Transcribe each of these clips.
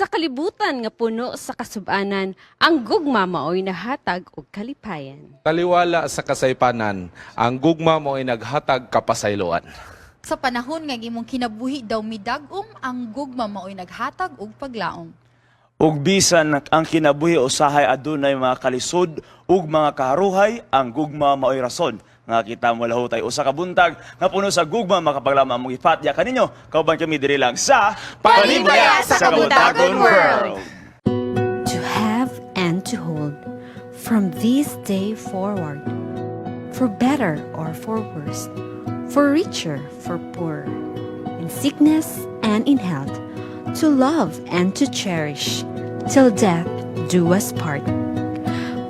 Sa kalibutan nga puno sa kasubanan, ang gugma maoy nahatag og kalipayan. Taliwala sa kasaypanan, ang gugma maoy naghatag kapasayloan. Sa panahon nga imong kinabuhi daw midag-om, ang gugma maoy naghatag og paglaom. Ug bisan ang kinabuhi usahay adunay mga kalisod ug mga kaharuhay, ang gugma maoy rason nga kita molahutay usa ka buntag nga puno sa gugma, makapaglaom among ipatya kaninyo. Kauban kami diri lang sa Palibaya sa Kabuntagon World. To have and to hold from this day forward, for better or for worse, for richer, for poorer, in sickness and in health, to love and to cherish, till death do us part.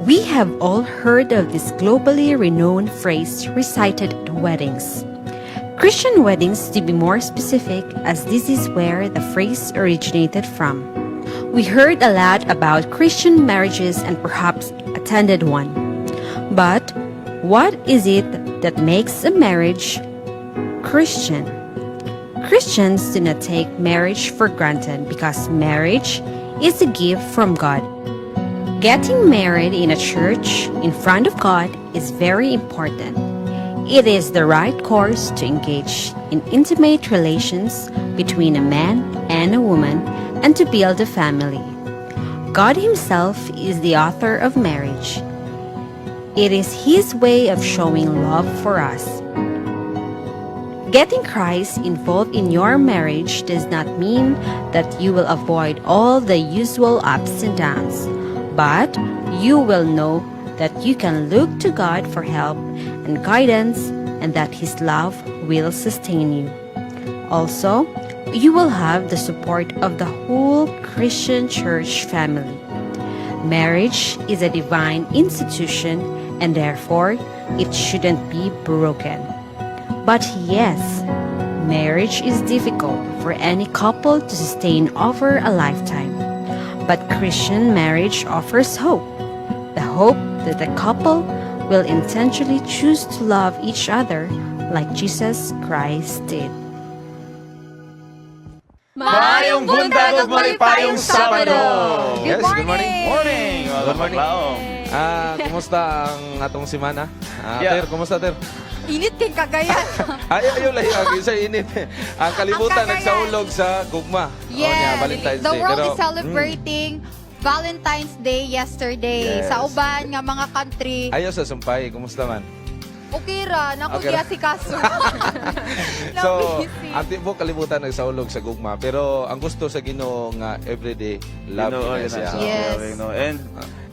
We have all heard of this globally renowned phrase recited at weddings. Christian weddings, to be more specific, as this is where the phrase originated from. We heard a lot about Christian marriages and perhaps attended one. But what is it that makes a marriage Christian? Christians do not take marriage for granted because marriage is a gift from God. Getting married in a church in front of God is very important. It is the right course to engage in intimate relations between a man and a woman and to build a family. God Himself is the author of marriage. It is His way of showing love for us. Getting Christ involved in your marriage does not mean that you will avoid all the usual ups and downs, but you will know that you can look to God for help and guidance and that His love will sustain you. Also, you will have the support of the whole Christian church family. Marriage is a divine institution and therefore it shouldn't be broken. But yes, marriage is difficult for any couple to sustain over a lifetime. But Christian marriage offers hope. The hope that the couple will intentionally choose to love each other like Jesus Christ did. Maayong buntag ug malipayong Sabado! Good Yes, good morning. Morning, mga Good morning. kapaglaom. Kumusta ang atong semana? Yeah. Ter, kumusta, Ter? Init kay Cagayan. Ay, ayaw lahi ang sa init. Ang kalibutan Ang Cagayan. Nagsaulog sa gugma. Oh, Yes. niya, Valentine's The Day. world Pero, is celebrating Valentine's Day yesterday. Yes. Sa uban nga mga country. Ayaw sa sumpay, kumusta man? Okay ra, naku Okay ra. okay si kaso. So, busy. ang tibuok kalibutan nagsaulog sa gugma, pero ang gusto sa Ginoo nga everyday love Ginoo, niya yun siya. ang sa gawin, no? And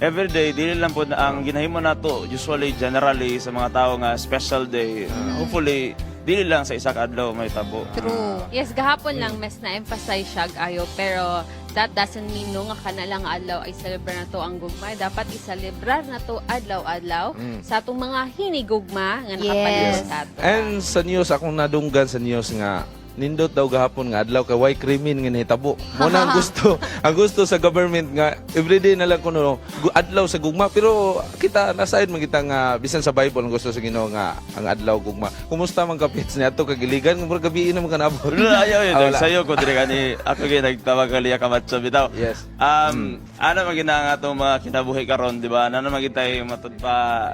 every day, dili lang po na ang ginahimo nato usually, generally sa mga tao nga special day. Hopefully dili lang sa isa ka adlaw may tabo. True. Yes, gahapon lang mas na-emphasize siya ayo, pero that doesn't mean no nga kana lang adlaw ay celebrar na to ang gugma. Dapat iselebrar na to adlaw-adlaw sa atong mga hinigugma nga nakapalibot sa ato. And sa news, akong nadunggan sa news nga nindot daw gahapon nga adlaw kay way krimen nga nahitabo. Mo na ang gusto sa government nga everyday na lang kuno adlaw sa gugma, pero kita nasayod man kita nga bisan sa Bible ang gusto sa Ginoo nga ang adlaw gugma. Kumusta man kapits niya ato kagiligan murag gabi na man kanabot? Wala, ayaw yun. Ah, wala. Sayo ko diri kani ako gyud nagtawag kaliya Camacho bitaw. Yes. Ano man gina nga atong mga kinabuhi karon, di ba? Ano man gid tayo matud pa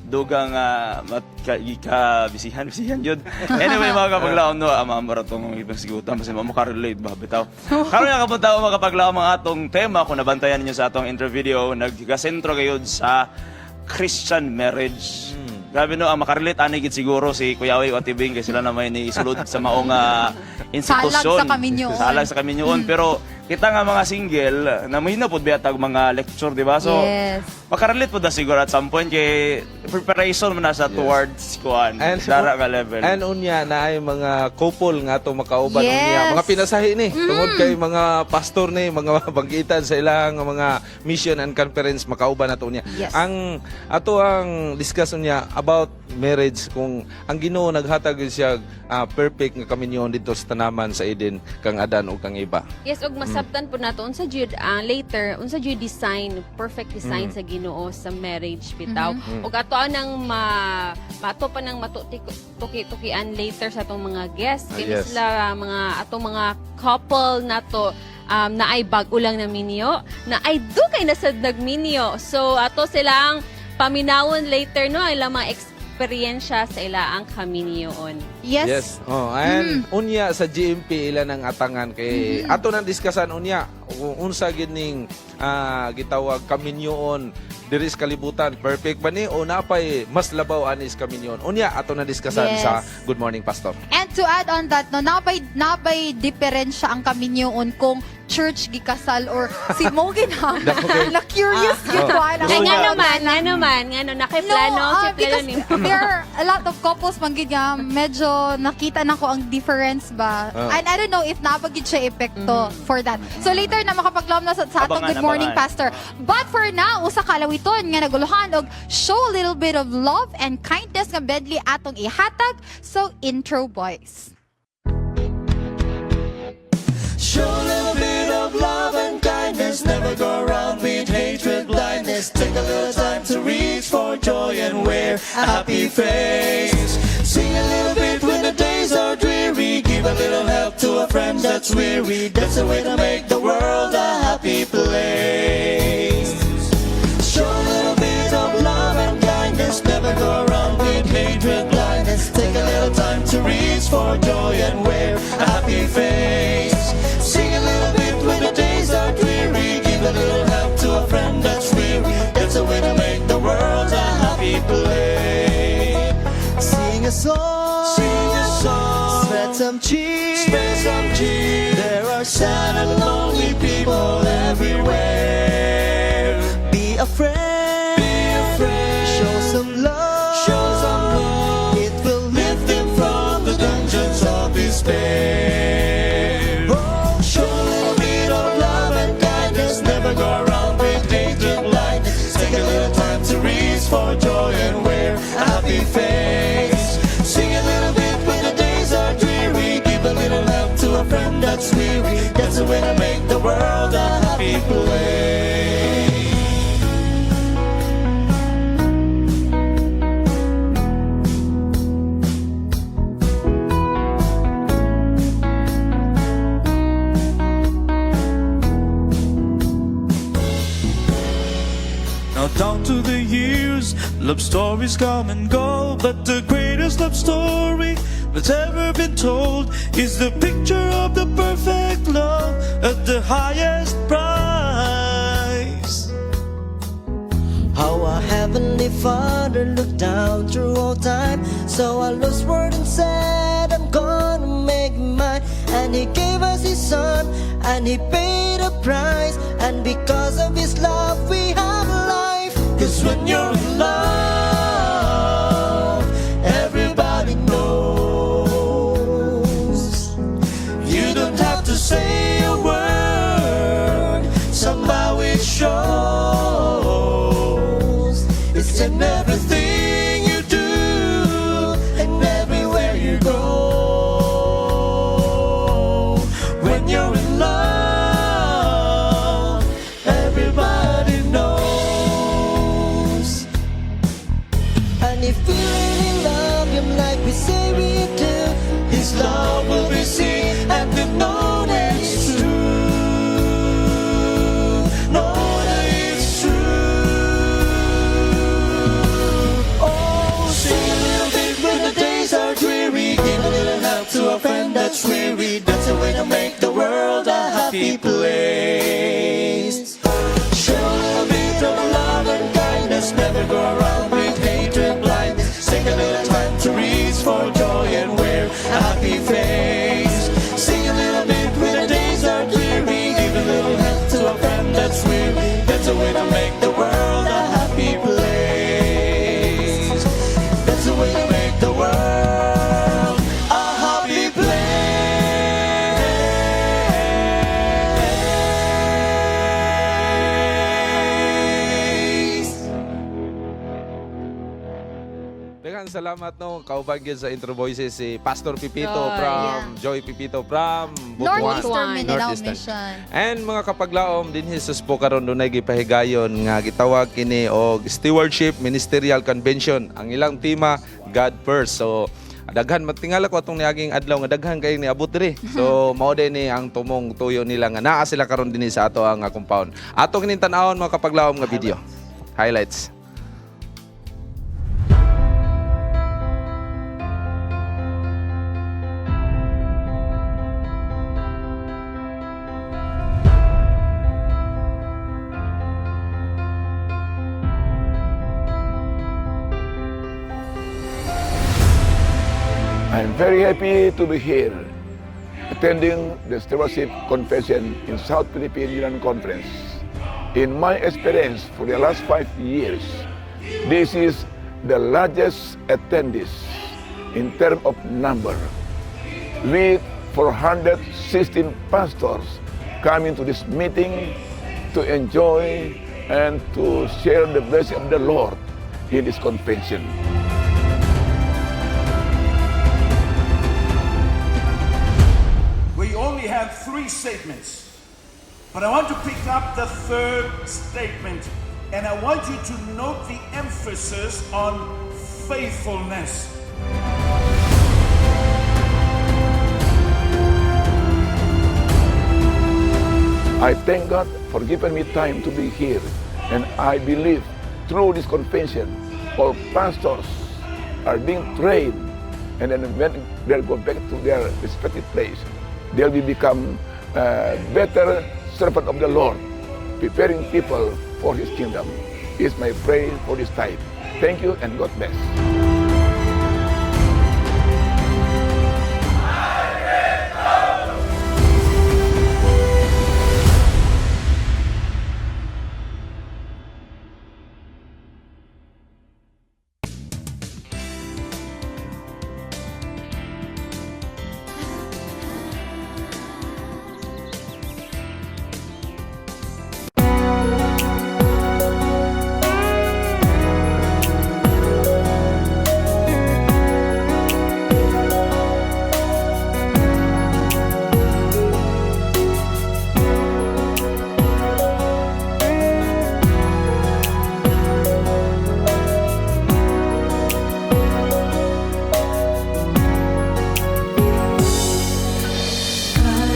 dugang mat ka, ka bisihan bisihan yun. Anyway, mga kapaglaom no, ama mo tong ibang sigutan basta mo relate ba bitaw. Karon nga kapunta mga kapaglaom, ang atong tema, kung nabantayan ninyo sa atong intro video, nagkasentro gayud sa Christian marriage. Grabe no, ang makarelate ani gid siguro si Kuya Oy o Ate Bing kay sila na may nisulod sa maong institusyon. Salag sa kaminyoon. Salag sa kaminyoon. Pero kita nga mga single na mahina pud biya tag mga lecture, di ba? So makarelate pud na siguro at some point kay preparation man na sa towards kuan dara nga level. And unya na ay mga couple nga ato makauban unya. Mga pinasahi ni tungod kay mga pastor ni mga banggitan sa ilang mga mission and conference makauban nato unya. Ang ato ang discuss unya about marriage, kung ang Ginoo naghatag gyud siya perfect nga kaminyoon dito sa tanaman sa Eden kang Adan ug kang Eva. Yes, ug masabtan po nato unsa jud ang later, unsa jud design, perfect design sa Ginoo sa marriage bitaw. Ug ato anang ma mato pa nang matuki-tukian later sa atong mga guests. Kini sila mga atong mga couple nato. Naay bag-o lang na minyo, naay dugay na sad nagminyo. So ato silang paminawon later, no, ang ilang mga eksperyensya sa ilaang kaminyoon. Yes. Yes. Oh, and unya sa GMP ila nang atangan kay ato nang diskasan unya kung unsa gid ning gitawag kaminyoon diri sa kalibutan. Perfect ba ni o napay mas labaw ani sa kaminyoon? Unya ato nang diskasan sa Good Morning Pastor. And to add on that, no, nabay diferensya ang kaminyoon kung church gikasal or si mo ginang Dako kay- na curious gyud ko ana. Ay, nga naman, nga naman, nga no, nakiplano, No, si plano because ni there are a lot of couples man gid nga medyo nakita na ko ang difference ba. And I don't know if napagid siya epekto for that. So later na makapaglaom na sa atong Abangan, Good Morning abangan. Pastor. But for now, usa ka alawiton nga naguluhan og show a little bit of love and kindness nga medley atong ihatag. So intro, boys. Show a little bit of love and kindness. Never go around with hatred, blindness. Take a little time to reach for joy and wear a happy face. Sing a little bit when the days are dreary. Give a little help to a friend that's weary. That's the way to make the world a happy place. Show a little bit of love and kindness. Never go around with hatred, blindness. Take a little time to reach for joy and wear a happy face. Sing a little bit when the days are dreary. Give a little help to a friend that's weary. That's a way to make the world a happy place. Sing a song. Sing a song. Spread some cheer. Spread some cheer. There are sad and lonely people everywhere. Be a friend. Be a friend. Show some love. Show some love. It will Lift them from the dungeons of despair. Oh, Show a little bit of love and kindness. Never go around with hatred, blindness. Take a little time to reach for joy and wear a happy face. Sing a little bit when the days are dreary. Give a little help to a friend that's weary. That's the way to make the world a happy place. Now down to the years, love stories come and go, but the greatest love story that's ever been told is the picture of the perfect love at the highest price. How our heavenly Father looked down through all time, saw our lost world and said, "I'm gonna make mine." And He gave us His Son, and He paid a price, and because of His love, we have life. 'Cause when you're in love, everybody knows. You don't have to say a word, somehow it shows. It's in everything you do and everywhere you go. When you're in love, everybody knows. And if we really love Him like we say we do, His love will be seen and we'll know that it's true. Know that it's true. Oh, sing a little bit when the days are dreary. Give a little help to a friend that's weary. That's a way to make the world a happy place. Show a little bit of love and kindness. Never go around with hatred, blindness. Take a little time to reach for joy and wear a happy face. Sing a little bit when the days are dreary. Give a little help to a friend that's weary. That's a way to make the world a happy place. That's a way to make the world a happy place. Daghang salamat, no, kauban gyud sa intro voices si Pastor Pipito Joy. from Joy Pipito from Butuan. Northeastern Mindanao Northeastern. Mission. And mga kapaglaom, dinhi sa po karon dunay gipahigayon nga gitawag kini og Stewardship Ministerial Convention. Ang ilang tema, God First. So Daghan matingala ko atong niaging adlaw nga daghan kay niabot diri. So mao din ni ang tumong tuyo nila nga naa sila karon dinhi sa ato ang compound. Ato kining tan-awon, mga kapaglawom, nga video. Highlights. I'm very happy to be here attending the Stewardship Convention in South Philippine Union Conference. In my experience for the last 5 years, this is the largest attendees in terms of number, with 416 pastors coming to this meeting to enjoy and to share the blessing of the Lord in this convention. We only have three statements. But I want to pick up the third statement, and I want you to note the emphasis on faithfulness. I thank God for giving me time to be here. And I believe through this convention, all pastors are being trained. And then when they go back to their respective place, they'll be become better servant of the Lord, preparing people for His kingdom. Is my prayer for this time. Thank you and God bless.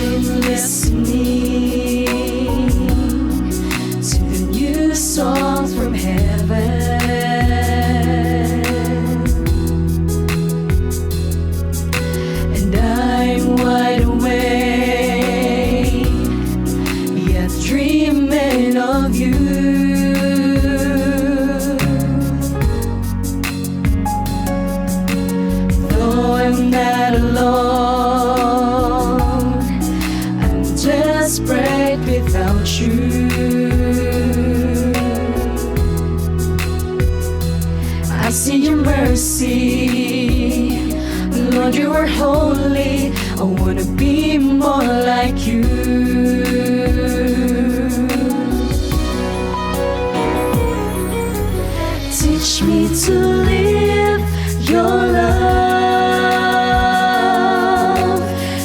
I'm listening to the new songs from heaven. And I'm wide awake, yet dreaming of you. Though I'm not alone, I'm desperate without you. I see your mercy, Lord, you are holy. I wanna be more like you. Teach me to live your love.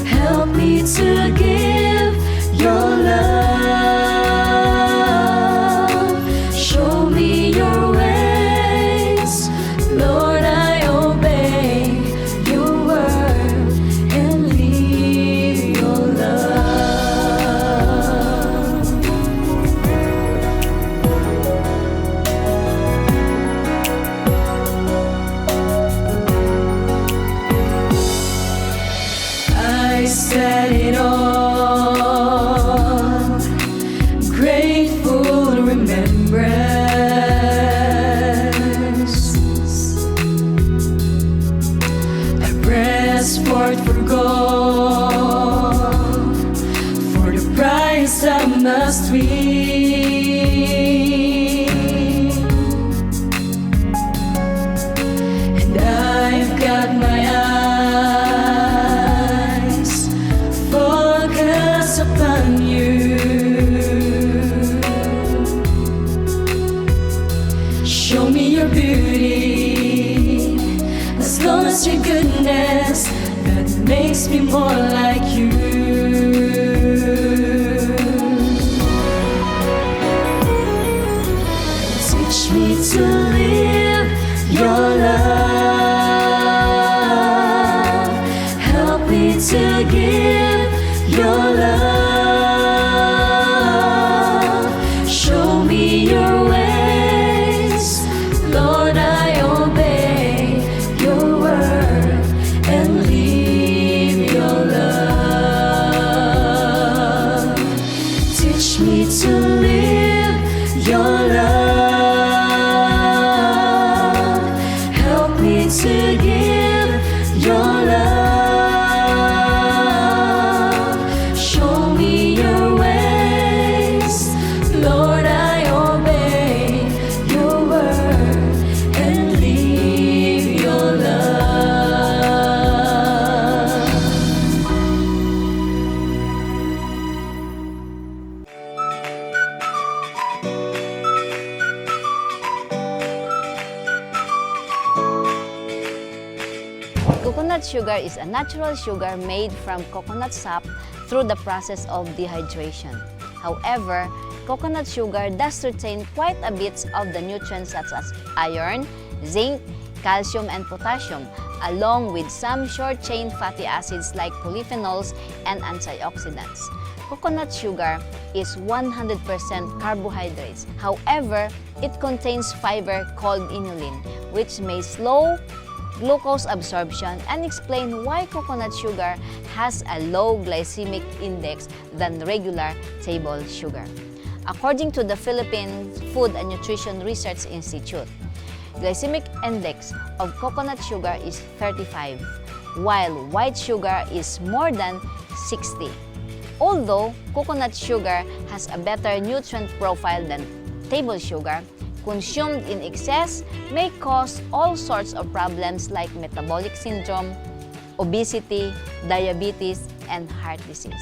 Help me to give your love. Show me your ways, Lord. I obey your word and live your love. I set it all, grateful remembrance. I press forth for gold, for the prize I must win. And I've got my eyes focused upon you. Show me your beauty, as long as your goodness that makes me more like you. Teach me to live your love. Coconut sugar is a natural sugar made from coconut sap through the process of dehydration. However, coconut sugar does retain quite a bit of the nutrients such as iron, zinc, calcium, and potassium, along with some short-chain fatty acids like polyphenols and antioxidants. Coconut sugar is 100% carbohydrates. However, it contains fiber called inulin, which may slow glucose absorption and explain why coconut sugar has a low glycemic index than regular table sugar. According to the Philippine Food and Nutrition Research Institute, glycemic index of coconut sugar is 35, while white sugar is more than 60. Although coconut sugar has a better nutrient profile than table sugar, consumed in excess may cause all sorts of problems like metabolic syndrome, obesity, diabetes, and heart disease.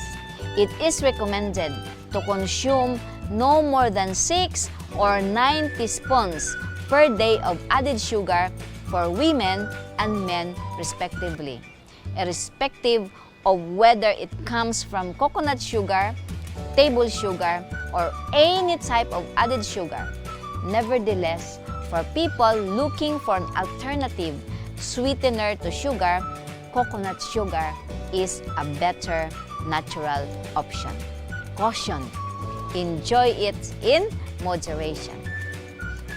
It is recommended to consume no more than 6 or 9 teaspoons per day of added sugar for women and men respectively, irrespective of whether it comes from coconut sugar, table sugar, or any type of added sugar. Nevertheless, for people looking for an alternative sweetener to sugar, coconut sugar is a better natural option. Caution: enjoy it in moderation.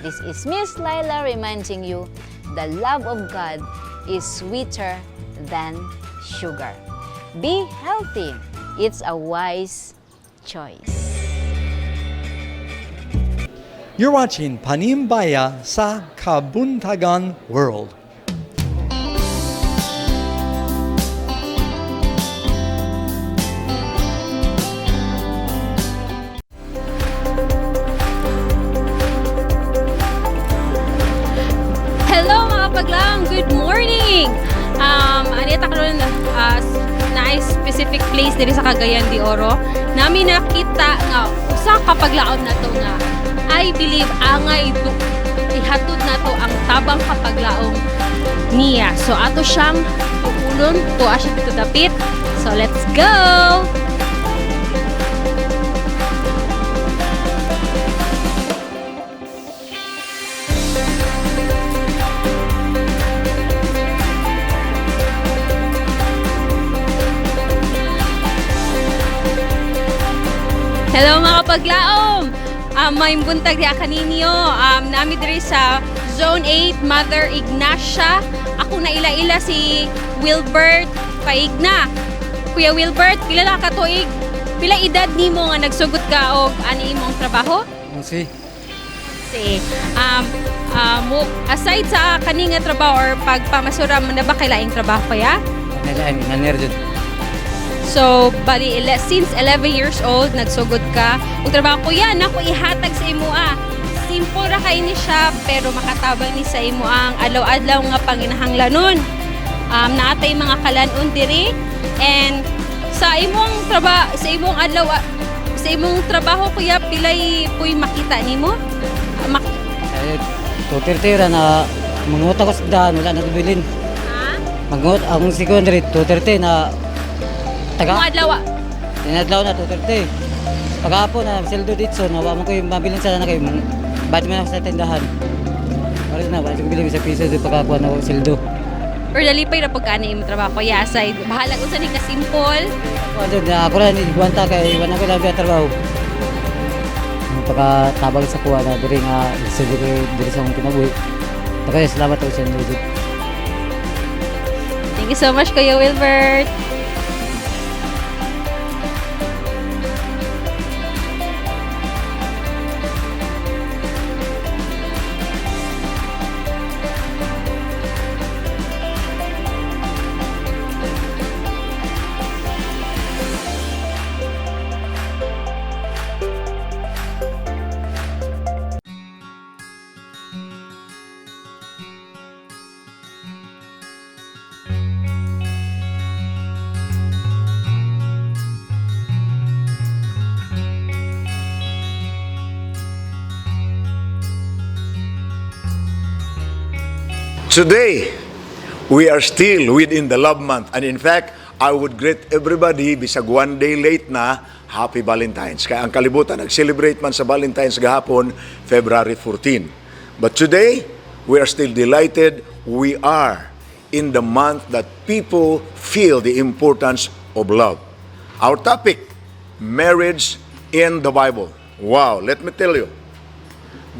This is Miss Laila reminding you the love of God is sweeter than sugar. Be healthy. It's a wise choice. You're watching Panimbaya sa Kabuntagon World. Hello, mga paglaom! Good morning! Anita karon na specific place diri sa Cagayan de Oro. Nami nakita nga usa ka paglaom na to nga I believe angay ihatod nato ang tabang kapaglaom niya. So ato siyang puulon, tuwa siya dito dapit. So let's go! Hello, mga paglaom! May buntag diha kaninyo. Nami diri sa Zone 8, Mother Ignacia. Ako na ila-ila si Wilbert Paigna. Kuya Wilbert, pila na ka tuig? Pila edad nimo nga nagsugot ka og ani imong trabaho? Si. Si aside sa kani nga trabaho or pagpamasura mo na ba kay laing trabaho kaya? Nailain, naner jud. So, bali, since 11 years old, nagsugod ka. Ug trabaho, kuya, naku ihatag sa imo ah. Simple ra kay ni siya, pero makatabang ni sa imo ang adlaw-adlaw nga panginahanglanon. Naatay mga kalanon diri and sa imong adlaw sa imong trabaho, kuya, pilay puy makita nimo? Eh, 2:30 ra na manguot ako sa daan, wala na bilin. Manguot akong secondary, 2:30 na taga. Imong adlaw Tinadlaw na 2:30. Pagkahapon na seldo dito, na wa man ko yung mabilin sa na kay bayad man ako sa tindahan. Wala na, wala ko bilin sa piso do pagkakuha na ako seldo. Or dalipay ra pagka ani imong trabaho, kuya, aside bahalag unsa ni ka simple. Ako na ako ra ni gwanta kay wala ko labi ang trabaho. Ang pagkatabang sa kuha na diri nga silbi ko diri sa akong kinabuhi. Kaya salamat ako sa inyo. Jud. Thank you so much, Kuya Wilbert. Today, We are still within the love month. And in fact, I would greet everybody, bisag one day late na, Happy Valentine's. Kaya ang kalibutan, nag-celebrate man sa Valentine's gahapon, February 14. But today, we are still delighted. We are in the month that people feel the importance of love. Our topic, marriage in the Bible. Wow, let me tell you,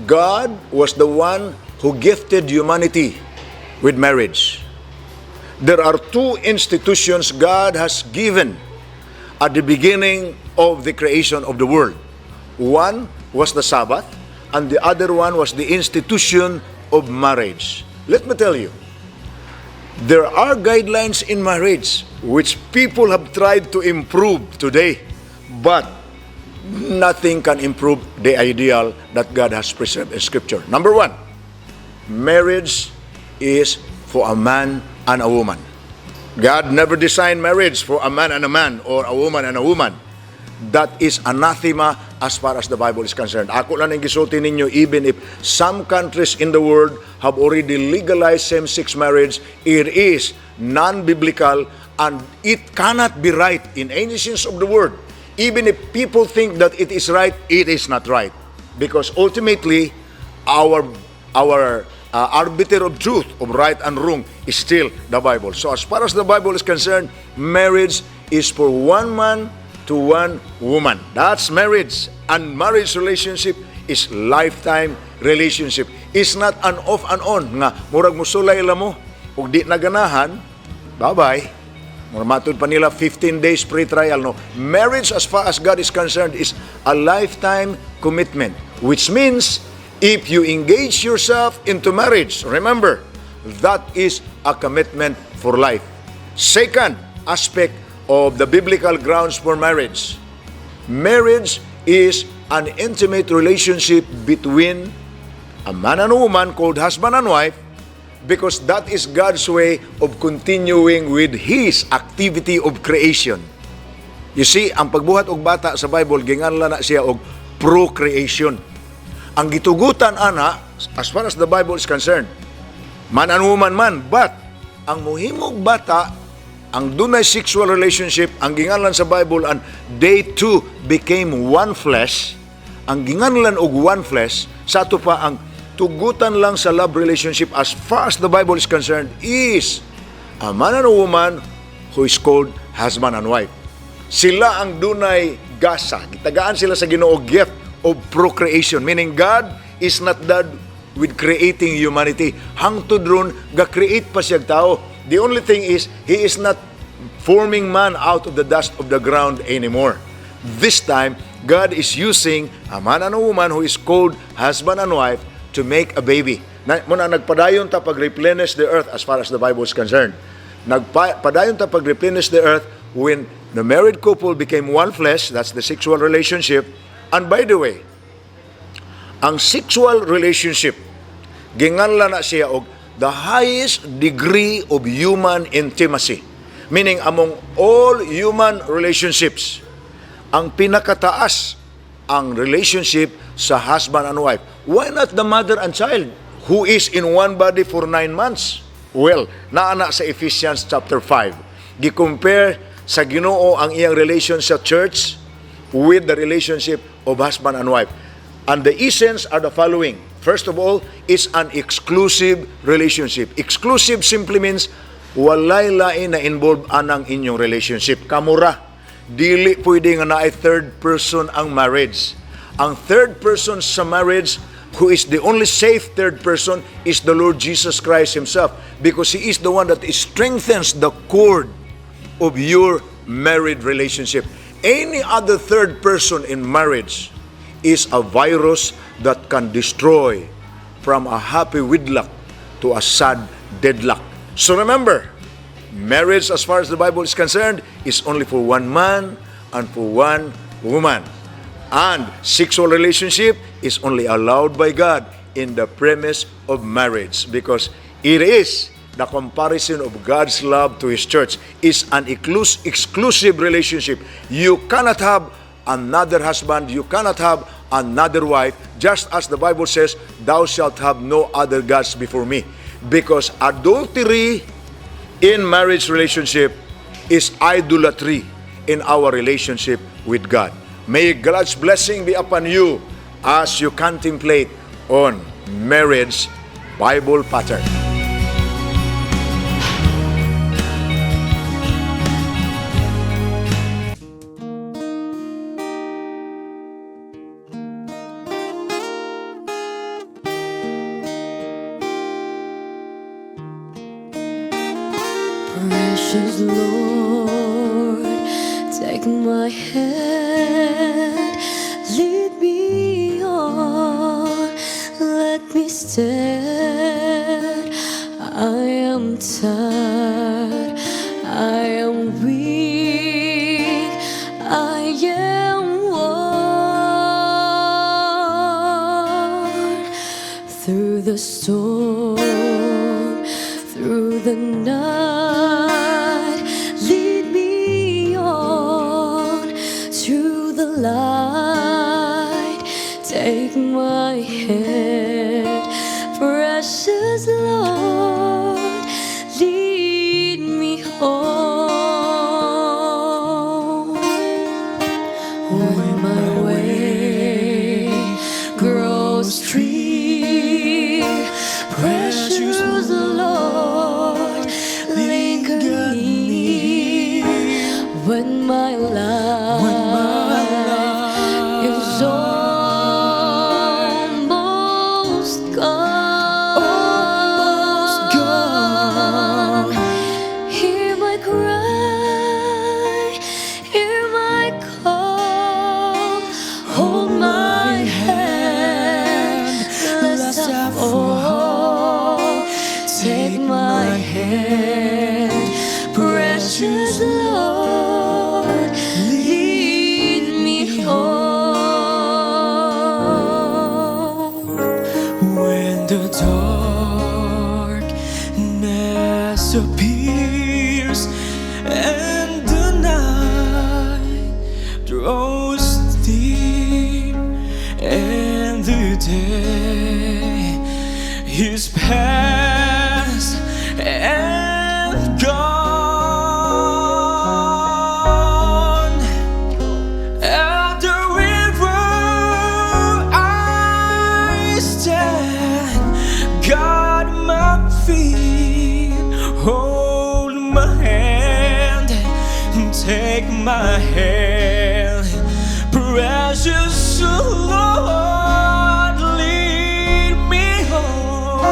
God was the one who gifted humanity with marriage. There are two institutions God has given at the beginning of the creation of the world. One was the Sabbath, and the other one was the institution of marriage. Let me tell you, there are guidelines in marriage which people have tried to improve today, but nothing can improve the ideal that God has preserved in Scripture. Number one, marriage is for a man and a woman. God never designed marriage for a man and a man or a woman and a woman. That is anathema as far as the Bible is concerned. Ako lang ang gisulti ninyo, even if some countries in the world have already legalized same-sex marriage, it is non-biblical and it cannot be right in any sense of the word. Even if people think that it is right, it is not right. Because ultimately, our arbiter of truth, of right and wrong, is still the Bible. So as far as the Bible is concerned, marriage is for one man to one woman. That's marriage. And marriage relationship is lifetime relationship. It's not an off and on nga murag musulay la mo ug di naganahan, bye-bye. Murag matud pa nila 15 days pre-trial, no. Marriage, as far as God is concerned, is a lifetime commitment, which means if you engage yourself into marriage, remember, that is a commitment for life. Second aspect of the biblical grounds for marriage. Marriage is an intimate relationship between a man and a woman called husband and wife because that is God's way of continuing with His activity of creation. You see, ang pagbuhat og bata sa Bible, ginganlan na siya og procreation. Ang gitugutan ana, as far as the Bible is concerned, man and woman man, but ang muhimog bata, ang dunay sexual relationship, ang ginganlan sa Bible, and they two became one flesh, ang ginganlan og one flesh, sa ato pa ang tugutan lang sa love relationship as far as the Bible is concerned is a man and a woman who is called husband and wife. Sila ang dunay gasa. Gitagaan sila sa Ginoo gift of procreation, meaning God is not done with creating humanity. Hangtod ron, ga-create pa siya tao. The only thing is, He is not forming man out of the dust of the ground anymore. This time, God is using a man and a woman who is called husband and wife to make a baby. Na, muna nagpadayon ta pag-replenish the earth as far as the Bible is concerned. Nagpadayon ta pag-replenish the earth when the married couple became one flesh, that's the sexual relationship. And by the way, ang sexual relationship, ginganlan na siya og the highest degree of human intimacy. Meaning, among all human relationships, ang pinakataas ang relationship sa husband and wife. Why not the mother and child who is in one body for 9 months? Well, naana sa Ephesians chapter 5. Gi-compare sa Ginoo ang iyang relation sa church with the relationship of husband and wife. And the essence are the following. First of all, is an exclusive relationship. Exclusive simply means walay lain na involved anang inyong relationship. Kamura, dili pwede nga naay third person ang marriage. Ang third person sa marriage who is the only safe third person is the Lord Jesus Christ Himself because He is the one that strengthens the cord of your married relationship. Any other third person in marriage is a virus that can destroy from a happy wedlock to a sad deadlock. So remember, marriage, as far as the Bible is concerned, is only for one man and for one woman. And sexual relationship is only allowed by God in the premise of marriage because it is the comparison of God's love to His church is an exclusive relationship. You cannot have another husband, you cannot have another wife, just as the Bible says, "Thou shalt have no other gods before me." Because adultery in marriage relationship is idolatry in our relationship with God. May God's blessing be upon you as you contemplate on marriage Bible pattern. Precious Lord, take my hand, lead me on, let me stand. I am tired, I am weak, I am worn through the storm, through the night. Lead me on to the light. Take my hand, precious Lord. Lead me home. When my way grows drear, precious Lord, linger near. When my life is almost gone, hear my cry, hear my call, hold my hand, lest I fall. Take my hand, precious Lord, lead me home. When the darkness appears and the night draws deep and the day is past and gone, at the river I stand, guide my feet, hold my hand, take my hand, precious Lord, lead me home.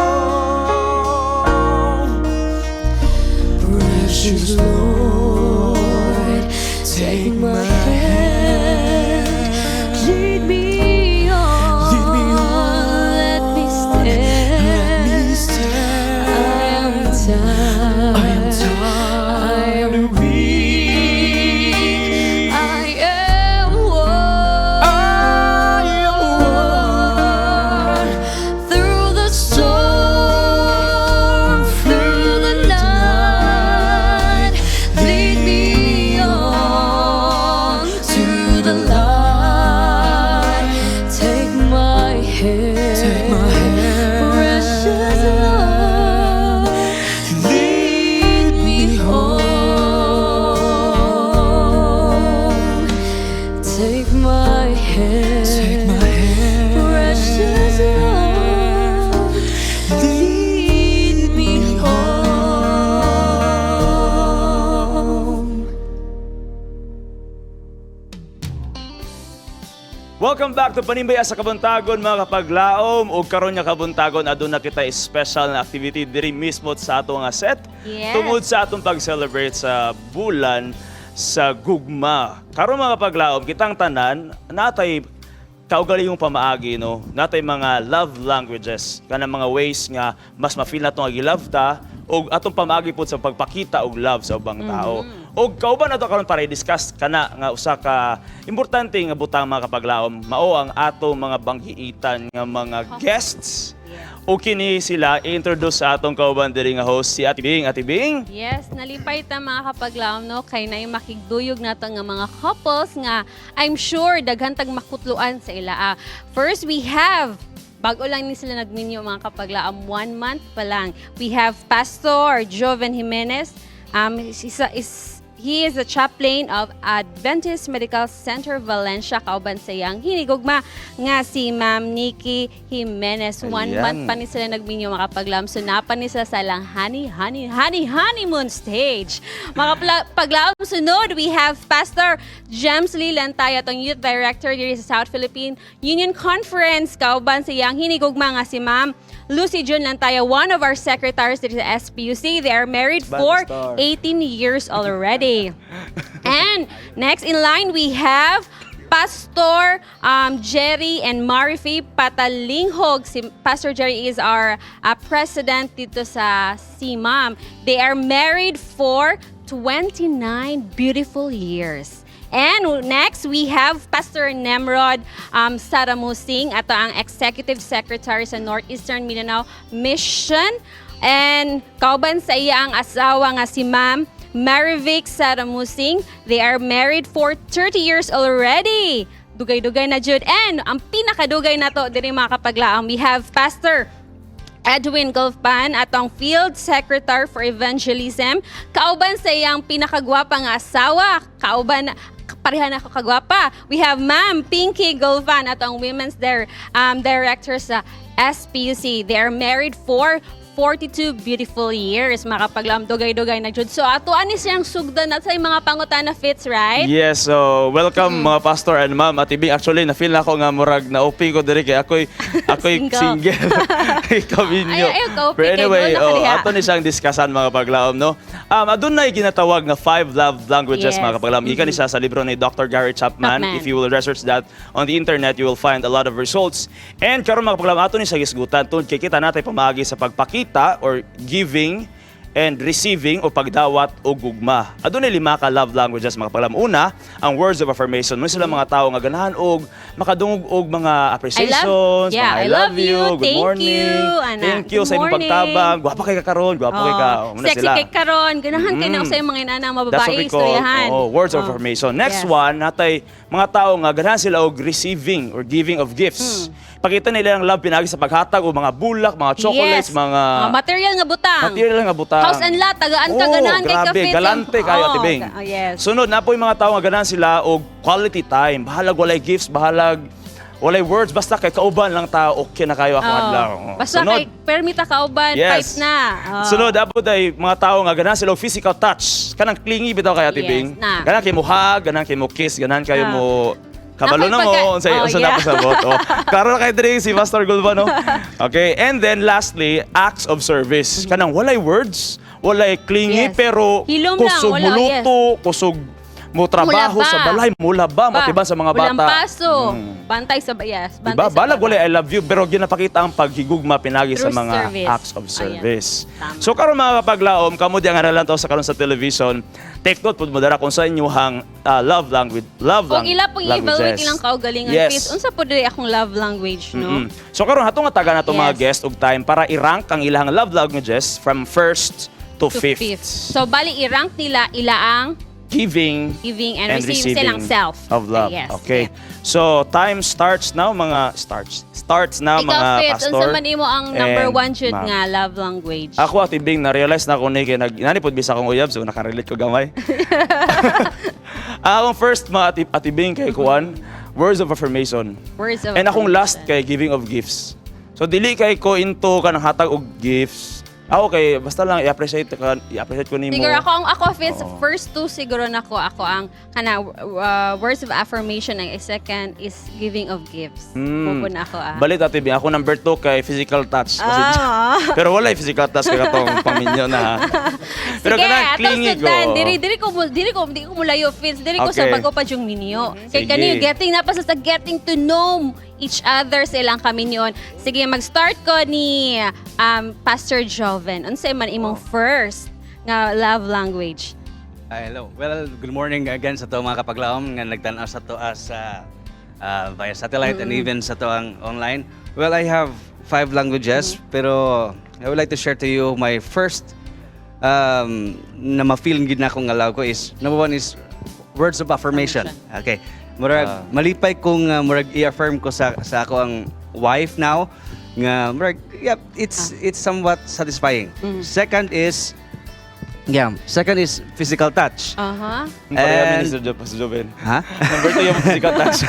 Precious Lord, take my hand, lead me on, Lead me on, let me stand. Let me stand. I am tired, I am tired, I am weak, I am worn, I am worn. Through the storm, through the night, lead me on to the light. Take my hand, Take my hand. Precious Lord, lead me home. Take my hand, Take my hand. Precious Lord, lead me home. Welcome back to Panimbaya sa Kabuntagon, mga kapaglaom. Ug karon nga kabuntagon, aduna kita special na activity diri mismo sa ato nga set. Tungod sa atong pag-celebrate sa bulan sa gugma. Karon, mga kapaglaom, kitang tanan natay kaugalingong pamaagi, no, natay mga love languages, kanang mga ways nga mas ma-feel nato nga gi-love ta ug atong pamaagi pud sa pagpakita og love sa ubang tao. Ug kauban nato karon para i-discuss kana nga usa ka importante nga butang, mga kapaglaom, mao ang atong mga banggiitan nga mga guests. Ug kini sila i-introduce sa atong kauban diri nga host, si Ate Bing. Ate Bing. Yes, nalipay ta, mga kapaglaom, no, kay naay makigduyog nato nga mga couples nga I'm sure daghan tag makutluan sa ila. First we have Bago lang ni sila nagminyo, mga kapaglaom, one month pa lang. We have Pastor Joven Jimenez. He is the chaplain of Adventist Medical Center Valencia, kauban sa iyang hinigugma nga si Ma'am Nikki Jimenez. One Ayan. month pa ni sila nagminyo, mga kapaglaom. So napa ni sila sa ilang honey, honey, honey, honeymoon stage. Mga paglaom, sunod, we have Pastor James Lee Lantay, atong youth director diri sa South Philippine Union Conference. Kauban sa iyang hinigugma nga si Ma'am Lucy Jun Lantaya, one of our secretaries diri sa SPUC. They are married Bye, for Pastor. 18 years already. And next in line, we have Pastor Jerry and Marife Patalinghog. Si Pastor Jerry is our president dito sa CMAM. They are married for 29 beautiful years. And next, we have Pastor Nemrod Saramusing, ato ang Executive Secretary sa Northeastern Mindanao Mission. And kauban sa iya ang asawa nga si Ma'am Marivic Saramusing. They are married for 30 years already. Dugay-dugay na jud. And ang pinakadugay na to diri, mga kapaglaom, we have Pastor Edwin Gulfpan, atong Field Secretary for Evangelism. Kauban sa iyang pinakagwapa nga asawa, kauban pareha na ako kagwapa. We have Ma'am Pinky Gulfan, atong Women's Director sa SPUC. They are married for 42 beautiful years. Mga kapaglaom, dugay-dugay na jud. So ato ani siyang sugdan na sa mga pangutana, Fits, right? Yes, so welcome mga pastor and ma'am. Ate Bing, actually na-feel na ako nga murag na OP ko diri kay ako'y Single. single. Ikaw minyo. Ay, ay, ka-OP Pero kay anyway, doon na oh, kadiha. Ato ni siyang discussan, mga paglaom, no. Adunay ginatawag nga five love languages, mga kapaglaom. Gikan ni siya sa libro ni Dr. Gary Chapman. Chapman. If you will research that on the internet, you will find a lot of results. And karon, mga kapaglaom, ato ni siya gisgutan tungod kay kita natay pamaagi sa pagpakita or giving and receiving o pagdawat o gugma. Adunay lima ka love languages, mga kapaglaom. Una, ang words of affirmation. May sila mga tao nga ganahan og makadungog og mga appreciations, mga I love you, good thank morning, you, ana, thank you good sa imong morning. pagtabang, gwapa kay ka karon, gwapa kay ka. Oh, Oh, muna sexy sila. kay karon. Ganahan kay na sa mga inana mga That's what babae we call istoryahan. oh, words of Oh. affirmation. Next one, natay mga tao nga ganahan sila og receiving or giving of gifts. Pakita nila ang love pinagi sa paghatag og mga bulak, mga chocolates, mga Mga material nga butang. Material nga butang. House and lot, tagaan ka, Oh, ganahan kay grabe, ka-fit. Galante kayo, Ate Bing. Oh, yes. Sunod na po yung mga tao nga ganahan sila og quality time. Bahalag walay gifts, bahalag walay words, basta kay kauban lang ta, okay na kayo akong Oh. adlaw. Oh. Basta Sunod. kay permita kauban, Yes. pipe na. Oh. Sunod, abot ay mga tao nga ganahan sila og physical touch. Kanang clingy bitaw kay Ate Yes, Bing. na. Ganahan kay mo hug, ganahan kay mo kiss, ganahan kayo mo kabalo Nakoy na mo, unsay Oh, unsa yeah. na pasabot. Oh. Klaro na kay diri si Pastor Gulba, no? Okay, and then lastly, acts of service. Kanang walay words, walay clingy pero Hilom lang, kusog wala, muluto, kusog mo trabaho Mulaba. sa balay, mulaba, motiba sa mga Walang bata. paso. Bantay sa yes, bantay Diba? sa Balag bata. wala I love you pero ginapakita ang paghigugma pinagi sa Through mga service. acts of Ayan. service. So karon, mga kapaglaom, kamo di ang aralan to sa karon sa television. Take note pud mo dara kung sa inyong love language, love Kung ila pong i-evaluate languages. ilang kaugalingan, Fitz, unsa po diri akong love language, no? So karon hatong taga na mga Yes. guest og time para i-rank ang ilang love languages from first to To fifth. fifth. So bali i-rank nila ila ang Giving, giving and receiving silang self. of love. Yes. Okay. So time starts now, mga starts now, Ikaw, mga Fitz, pastor. unsa man imo ang number and one jud ma'am. nga love language? Ako, Ate Bing, na-realize na ako ni kay nag nani pud bisa akong uyab, so nakarelate ko gamay. Akong first, mga Ate Bing, kay kuan, words of affirmation. Words of And akong last kay giving of gifts. So dili kay ko into kanang hatag og gifts. Ako kay basta lang i-appreciate ka, i-appreciate ko nimo. Siguro ako ang ako, Fitz, Oo. First two siguro nako ako ang kana words of affirmation, ang second is giving of gifts. Mubo na ako ah. Balit, Ate Bing, ako number two kay physical touch. Ah. Pero wala physical touch kay katong paminyo na, ha. Pero Sige, kanang atong clingy ko. sugdan. Diri ko di ko mulayo, Fitz. Diri ko sa bago pa yung minyo. Kay Sige. kani getting na pa sa getting to know each other sa ilang kaminyon. Sige, mag-start ko ni Pastor Joven. Unsay man imong first nga love language? Hi, hello. Well, good morning again sa to mga kapaglaom nga nagtan-aw sa to as via satellite and even sa to ang online. Well, I have five languages, pero I would like to share to you my first na ma-feel gid na akong nga love ko is number one is words of affirmation. Okay. Murag malipay kung murag i-affirm ko sa ako ang wife now. Nga murag, yep, it's somewhat satisfying. Second is physical touch. Pareha mi ni Sir Pastor Joven. Ha? Number two yung physical touch.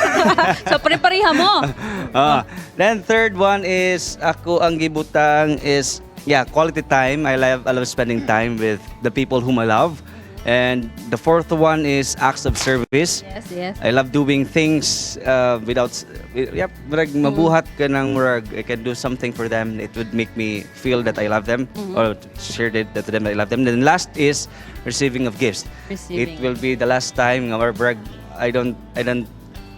So pare-pareha mo. Ah, then third one is ako ang gibutang is, yeah, quality time. I love spending time with the people whom I love. And the fourth one is acts of service. I love doing things without, yep, murag mabuhat ka ng murag I can do something for them. It would make me feel that I love them or share it to them that I love them. Then last is receiving of gifts. Receiving. It will be the last time nga murag I don't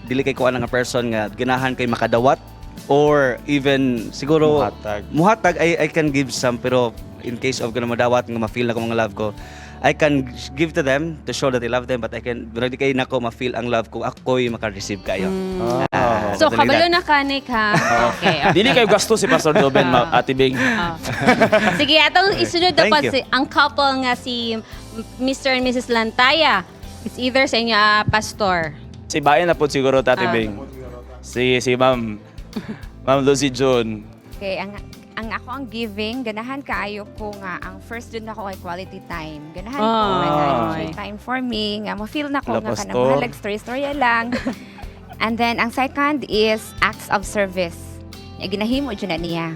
dili kay ko nga person nga ganahan kay makadawat or even siguro Muhatag. Muhatag, I can give some, pero in case of kanang madawat nga ma-feel na ko mga love ko, I can give to them to show that I love them, but I can, pero di kay nako ma-feel ang love ko ako'y maka-receive kayo. Ah, So something like kabalo that. na ka, Nick, ha? Okay. Dili kayo gasto si Pastor Joven, Ate Bing. Sige, atong isunod na Thank pa you. Si, ang couple nga si Mr. and Mrs. Lantaya. It's either sa inyo, ah, Pastor. Si Bayan na po siguro, Ate Ah. Bing. Si Ma'am. Ma'am Lucy June. Okay, ang ako ang giving, ganahan kaayo ko nga ang first dun ako ay quality time. Ganahan ko Ay. nga enjoy time for me, nga mo feel na ko La nga kanang Pastor. mahalag story story lang. And then ang second is acts of service. Ya, ginahimo jud na niya.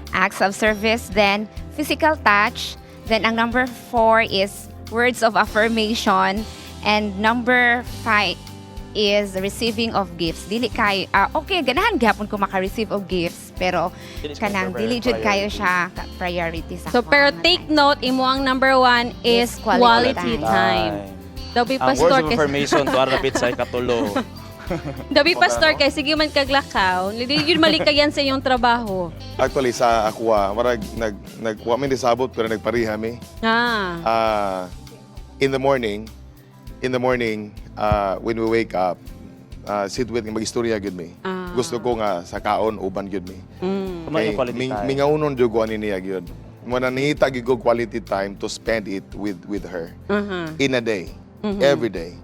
Acts of service, then physical touch, then ang number four is words of affirmation, and number five is receiving of gifts. Dili kay ah, okay, ganahan gyapon ko maka-receive of gifts, pero Dili siya kanang dili jud kayo siya priority sa So, ako pero nga take time. note, imo ang number one is Is quality quality time. Daw Ang Pastor words of kay affirmation to rapid sa ikatulo. Dabi Pastor kay sige man kaglakaw. Dili yun malikayan sa iyong trabaho. Actually sa ako marag nag nag wa mi nisabot pero nagpareha mi. In the morning, when we wake up, sit with nga magistorya gyud mi. Gusto ko nga sa kaon uban gyud mi. Kumain Kay yung quality time. Mingaunon jud ko ani niya gyud. Mo na nangita gyud ko quality time to spend it with her. In a day, every day.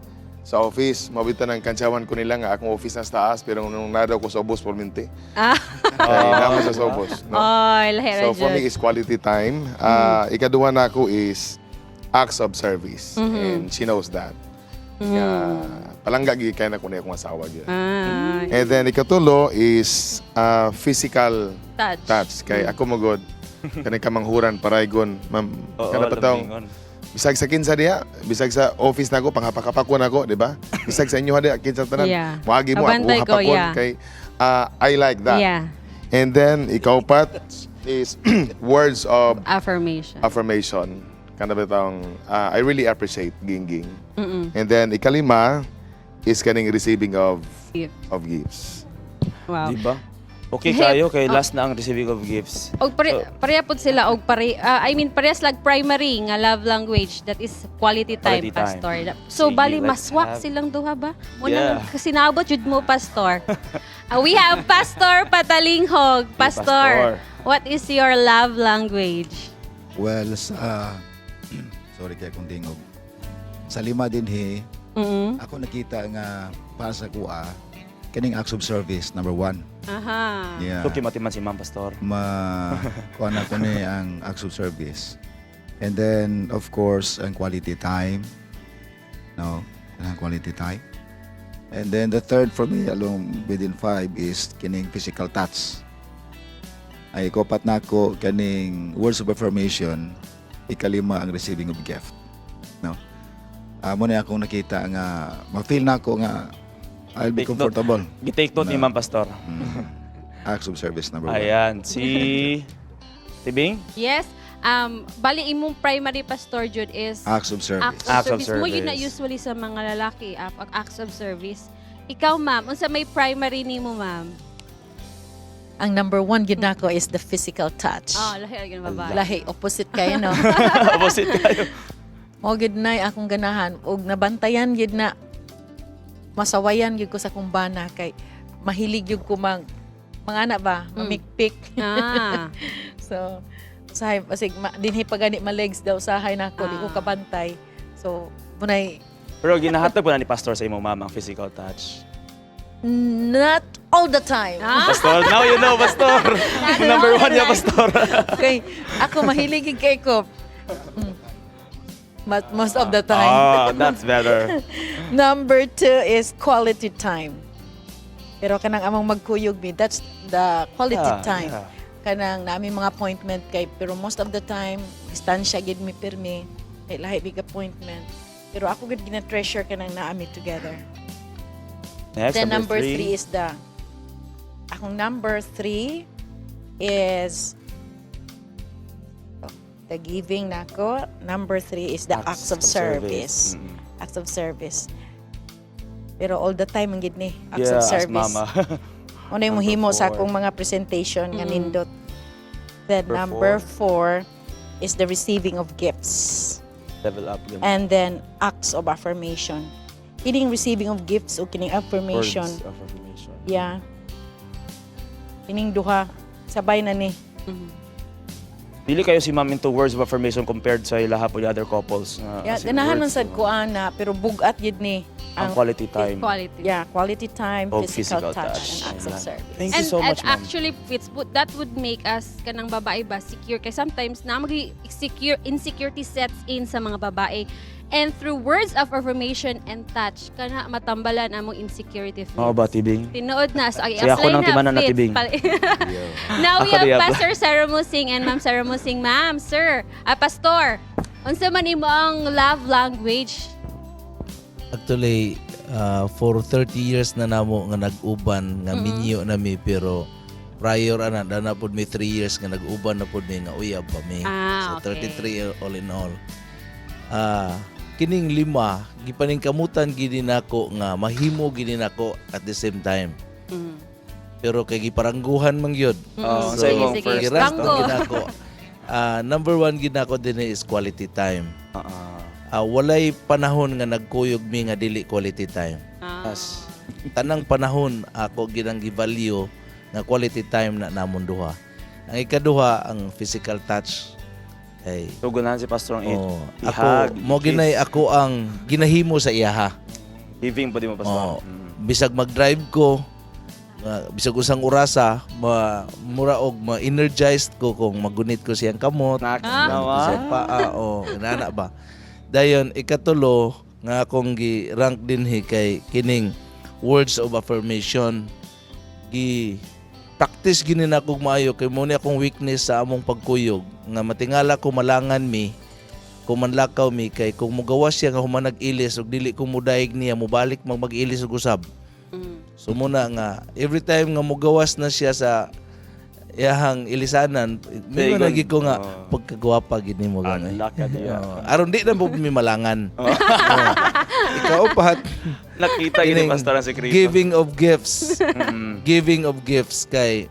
Sa office, mabita ng kantsawan ko nila nga akong office na sa taas, pero nung nadaw ko sa ubos, permente. Kay namo sa ubos. No? Oy, lahi ra So for me jud. is quality time. Ikaduha na ako is acts of service. And she knows that. Nga, palangga gyud kay na ko niya akong asawa gyud. And then ikatulo is physical Touch. Touch. Kay ako magod kanang kamanghuran paraygon, ma'am, Oo, kana pa taong lambingon. Bisag sa kinsa diha, bisag sa office nako panghapakapakon ako, di ba? Bisag sa inyo diha kinsa tanan. Moagi mo ako Kabantay ko, hapakon kay I like that. And then ikaupat is words of Affirmation. Affirmation. Kana ba tawng I really appreciate gingging. And then ikalima is kaning receiving of Gift. of gifts. Wow. Di ba? Okay kayo kay last na ang receiving of gifts. Og pareha pod sila og I mean, parehas lag primary nga love language, that is quality time, Quality time. Pastor. So Sige, bali let's maswak silang duha ba? Mo nang sinabot jud mo, Pastor. Ah, we have Pastor Patalinghog. Pastor, Pastor. What is your love language? Well, sa sorry kay akong tingog. Sa lima din he, ako nakita nga para sa kuha kaning acts of service number one. Yeah. Okay, matiman si Ma'am Pastor. Ma kuha na ko ni ang acts of service. And then of course ang quality time. No, ang quality time. And then the third for me along within five is kining physical touch. Ay ikapat nako kaning words of affirmation, ikalima ang receiving of gift. No. Amo na akong nakita nga ma-feel na ako nga I'll be Take note. Comfortable. Gi-take note ni Ma'am Pastor. Acts of service number one. Ayan, si Tibing? Yes. Bali imong primary, Pastor Jude, is Acts of service. Acts of Acts of service. Mo yun na service. usually sa mga lalaki, acts of service. Ikaw, ma'am, unsa may primary nimo, ma'am? Ang number one gid nako is the physical touch. Ah, lahi ra gyud babae. Lahi, opposite kayo, no? Opposite kayo. Mo gid na akong ganahan og nabantayan gid na masawayan gid ko sa akong bana kay mahilig gyud ko mag mga anak ba, mamikpik. So usahay basig ma, dinhi pa gani ma-legs daw usahay nako, di ko kabantay. So munay Pero ginahatag po na ni Pastor sa imong mama ang physical touch. Not All the time. Pastor, now you know, Pastor. Number one niya, Pastor. Okay, ako mahilig gid kay ko. But most of the time. Ah, that's better. Number two is quality time. Pero kanang among magkuyog mi, that's the quality time. Kanang nami mga appointment kay pero most of the time distansya gid mi pirmi. Kay lahi big appointment. Pero ako gid gina-treasure kanang naami together. Next, Then number number three. three is the akong number three is the giving nako. Number three is the acts of service. Acts of service. Pero all the time ang gid ni acts Yeah, of as service. mama. Ano yung Number mohimo sa four. akong mga presentation nga nindot. Then Number number four is the receiving of gifts. Level up. Ganun. And then acts of affirmation. Kining receiving of gifts o kining affirmation. Words of affirmation. Yeah. Kining duha sabay na ni. Dili kayo si ma'am into words of affirmation compared sa ilaha po the other couples. Nga, Yeah, as in ganahan man words, sad ko ana pero bugat gid ni ang quality time. Quality. Yeah, quality time, O physical, physical touch, touch. and acts of Ayan. service. Thank you and, so and much, ma'am. Actually, Fitz, that would make us kanang babae ba secure kay sometimes na mag secure insecurity sets in sa mga babae. And through words of affirmation and touch, kana matambalan among insecurity, Fitz. Oo ba, Tibing? Tinuod na. So, Sige, ako i-apply nang na, timanan na, Fitz. Tibing. Now we Ako have di apply. Pastor Sarah Musing and Ma'am Sarah Musing. Ma'am, sir, Pastor, unsa man imo ang love language? Actually, for 30 years na namo nga nag-uban nga minyo na mi, pero prior ana dana pud mi 3 years nga nag-uban na pud mi nga uyab pa mi. So 33 all in all. Kining lima gipaningkamutan gid nako nga mahimo gid nako at the same time. Pero kay giparangguhan man gyud. Oo, sa imong Sige, sige. first. Girank Ranggo. gid nako. Number one gid nako din is quality time. Walay panahon nga nagkuyog mi nga dili quality time. Tanang panahon ako ginang gi-value nga quality time na namon duha. Ang ikaduha, ang physical touch. Kay So, ganahan si Pastor ang oh, ako i-hug, mo i-kiss. ginay ako ang ginahimo sa iyaha. Giving pa di mo, Pastor. Oh, bisag mag-drive ko, bisag usang orasa, ma, mura og ma-energized ko kung magunit ko siyang kamot, magunit ko siyang paa, o inana ba. Dayon ikatulo nga akong gi-rank dinhi kay kining words of affirmation, gi practice gini na akong maayo kay mo ni akong weakness sa among pagkuyog nga matingala ko malangan mi kung manlakaw mi kay kung mugawas siya nga human nag-ilis ug dili ko mudayeg niya, mubalik mag mag-ilis og usab. So muna nga every time nga mugawas na siya sa iyahang ilisanan, may Dayon. lagi ko nga pagkagwapa gid nimo gamay. Unlock ka diya. Oo. Aron di na po mi malangan. Oo. Ikaw pat Nakita gid ni kining Pastor ang sekreto. giving of gifts. Giving of gifts kay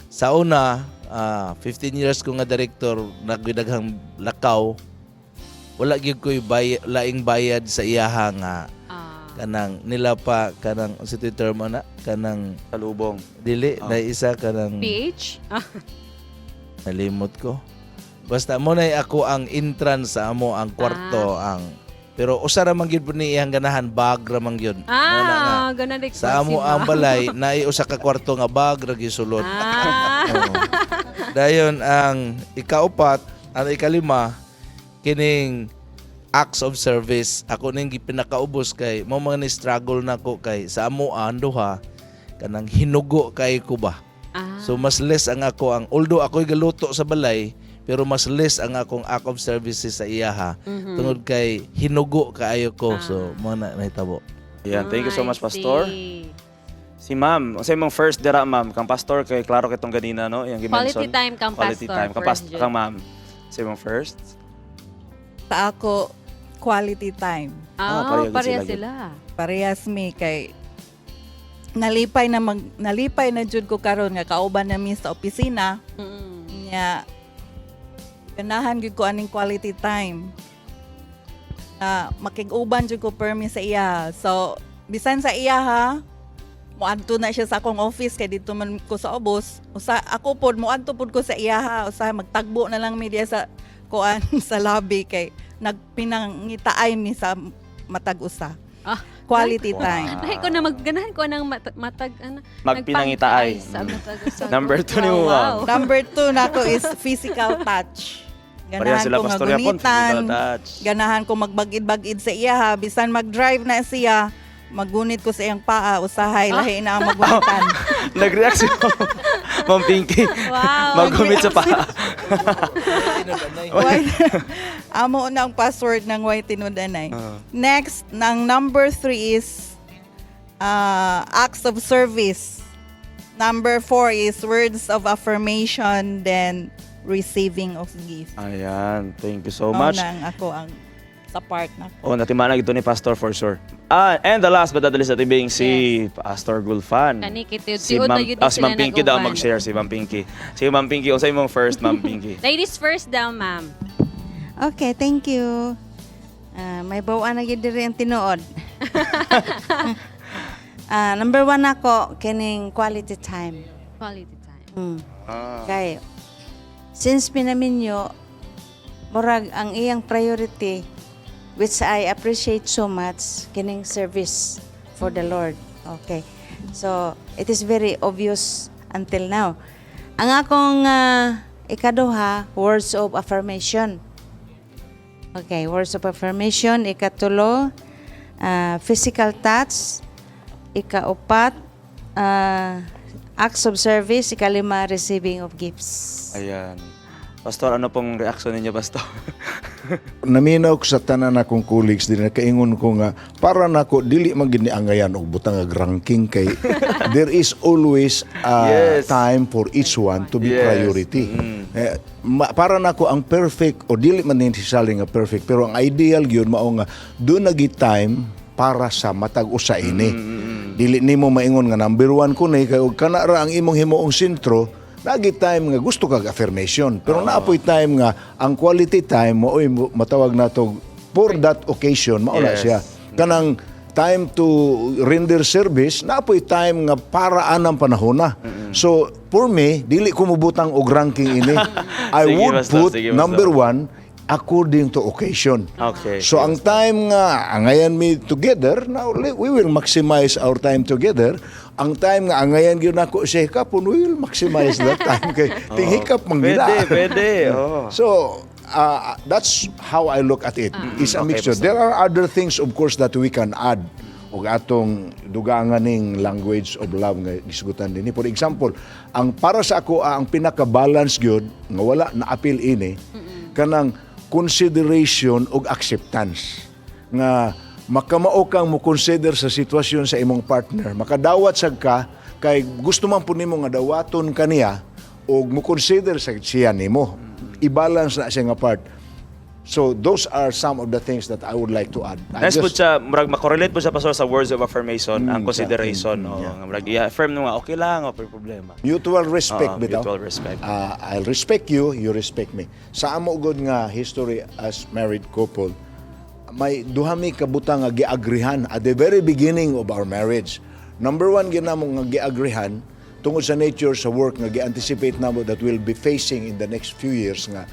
sa una, 15 years ko nga director, nagdaghang lakaw, wala gyud ko'y laing bayad sa iyaha nga kanang nila pa kanang sa term ana kanang Salubong. Dili na isa kanang PH? Nalimot ko. Basta mo na ako ang entrance sa amo ang kwarto ang pero usa ra man gyud pud ni iyang ganahan, bag ra man gyud. Mo na nga. Ah, ganun rin Sa amo ang balay naay usa ka kwarto nga bag ra gisulod. Oo. Dayon ang ikaupat, ang ikalima kining acts of service. Ako ning gipinakaubos kay mo mga ni struggle nako kay sa amo ang duha kanang hinugo kay ko ba. So mas less ang ako ang although ako'y galuto sa balay pero mas less ang akong act of services sa iyaha tungod kay hinugo kaayo ko. So mo na nahitabo. Yan, thank you so I much, Pastor. see. Si Ma'am, unsa imong first dira, Ma'am? Kang Pastor kay klaro kitong ganina, no? Yang gi-mention. Quality time kang Quality Pastor, time kang first pastor jud. kang Ma'am. Unsa imong first? Sa ako, quality time. Ah, pareho gid pareha sila, gid. sila. Parehas mi kay nalipay na jud ko karon nga kauban na mi sa opisina. Nya ganahan gyud ko aning quality time. Na makig-uban jud ko permi sa iya. So bisan sa iya ha, moadto na siya sa akong office kay dito man ko sa ubos. Usa ako pod moadto pod ko sa iya ha, usa magtagbo na lang mi diya sa kuan sa lobby kay nagpinangitaay mi sa matag usa. Quality time. Lahi ko na magganahan ko ng matag ano, Magpinangitaay. nagpangitaay sa matag usa. Number two ni mo, ma'am. Number two nako is physical touch. Pareha Ganahan sila, ko nga Pastor Yapon, gunitan. physical touch. Ganahan ko magbagid-bagid sa iya ha. Bisan mag-drive na siya, magunit ko sa iyang paa, usahay, lahi na ang magunitan. Nag-react si Ma'am Pinky. Wow. Magumit sa paa. White. Amo na ang password ng White Tinudanay. Ah. Next, ng number three is acts of service. Number four is words of affirmation, then receiving of gift. Ayan, thank you so Mao much. na ang ako ang sa part na. Oh, natimana ito ni Pastor for sure. Ah, and the last but not the least, ating being si Pastor Gulfan. Kani kiti Si tiud Ma'am, na yun ah, si sila Ma'am Pinky daw nag-uban. mag-share, si Ma'am Pinky. Si Ma'am Pinky, unsay imong first, Ma'am Pinky? Ladies first daw, ma'am. Okay, thank you. Ah, may bawaan na gyud diri ang tinuod. Ah, number one ako kining quality time. Quality time. Kay since pinaminyo, murag ang iyang priority, which I appreciate so much, kining service for the Lord. Okay. So, it is very obvious until now. Ang akong ikaduha, words of affirmation. Okay, words of affirmation. Ikatulo, physical touch. Ikaupat, acts of service. Ikalima, receiving of gifts. Ayan. Pastor, ano pong reaction ninyo, Pastor? Naminaw ko sa tanan akong colleagues din, nakaingon ko nga para nako dili man gid ni angayan og butang og ranking kay there is always a time for each one to be priority. Eh, para nako ang perfect o dili man necessarily nga perfect, pero ang ideal gyud mao nga duna gyud time para sa matag usa ini. Dili nimo maingon nga number one ko ni kay og kana ra ang imong himuong sentro. Nagi time nga gusto kag affirmation, pero naapoy time nga ang quality time mao'y matawag nato for that occasion, mao na siya. Kanang time to render service, naapoy time nga para anang panahon na. So for me, dili ko mobutang og ranking ini. I Sige, would Pastor. put Sige, Pastor. number one according to occasion. So ang time nga angayan mi together, now we will maximize our time together. Ang time nga angayan gyud nako siya hikapon, we will maximize that time kay tinghikap man gid. Pwede, pwede. Oo. So that's how I look at it. It's a mixture. Pastor. There are other things, of course, that we can add og atong dugangan ning language of love nga gisgutan dinhi. For example, ang para sa ako ang pinaka-balance gyud nga wala na appeal ini, kanang consideration og acceptance nga makamao kang mo consider sa sitwasyon sa imong partner, makadawat sad ka kay gusto man pud nimo nga dawaton kaniya og mo consider sa siya nimo. I-balance na siya nga part. So those are some of the things that I would like to add. I Nice po siya, murag makorelate po siya, Pastor, sa words of affirmation, ang consideration. Oh, nga murag i-affirm mo nga, okay lang, okay problema. Mutual respect Oo, bitaw. Mutual respect. I'll respect you, you respect me. Sa amo gud nga history as married couple, may duha mi kabutang nga giagrihan at the very beginning of our marriage. Number one ginamo nga giagrihan tungod sa nature sa work nga gi-anticipate namo that we'll be facing in the next few years, nga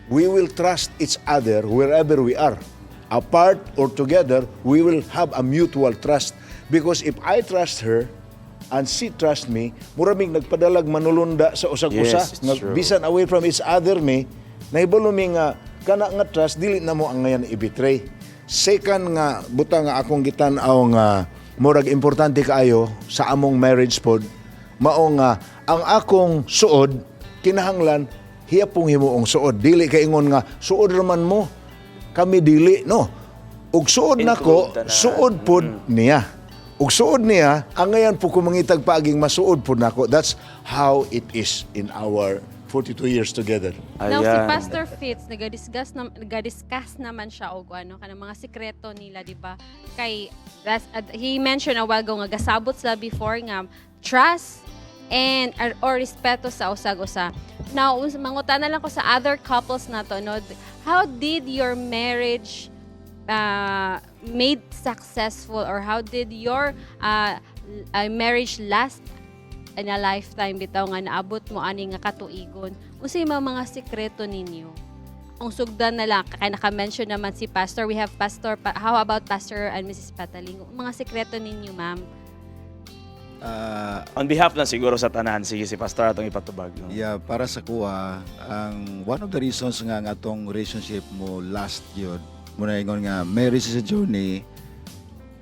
we will trust each other wherever we are. Apart or together, we will have a mutual trust. Because if I trust her and she trust me, muraming nagpadalag manulunda sa usag-usa. Yes, it's Nga true. bisan away from each other mi, nahibalo mi nga kana nga trust dili na mo ang ngayon i-betray. Second nga butang nga akong gitan-aw nga murag importante kaayo sa among marriage pod, mao nga ang akong suod kinahanglan hiya pong himuong suod. Dili kay ingon nga suod raman mo, kami dili, no. Ug suod nako, Include tanan. Suod pod niya. Ug suod niya, ang ngayon po ko mangitag paaging masuod pod nako. That's how it is in our 42 years together. Now si Pastor Fitz naga-discuss naman siya og ano kanang mga sikreto nila, di ba? Kay he mentioned a while ago nga gasabot sila before nga trust and or respeto sa usag-usa. Now mangutana lang ko sa other couples na to, no, how did your marriage made successful or how did your marriage last in a lifetime bitaw nga naabot mo ani nga katuigon? Unsay mga sikreto ninyo? Kung sugdan na lang, kaya naka-mention naman si Pastor. We have Pastor, how about Pastor and Mrs. Patalingo? Mga sekreto ninyo, ma'am. On behalf na siguro sa tanan, sige si Pastor atong ipatubag. No? Yeah, para sa kuha, ang one of the reasons nga nga atong relationship mo last yun, muna ingon nga marriage is a journey,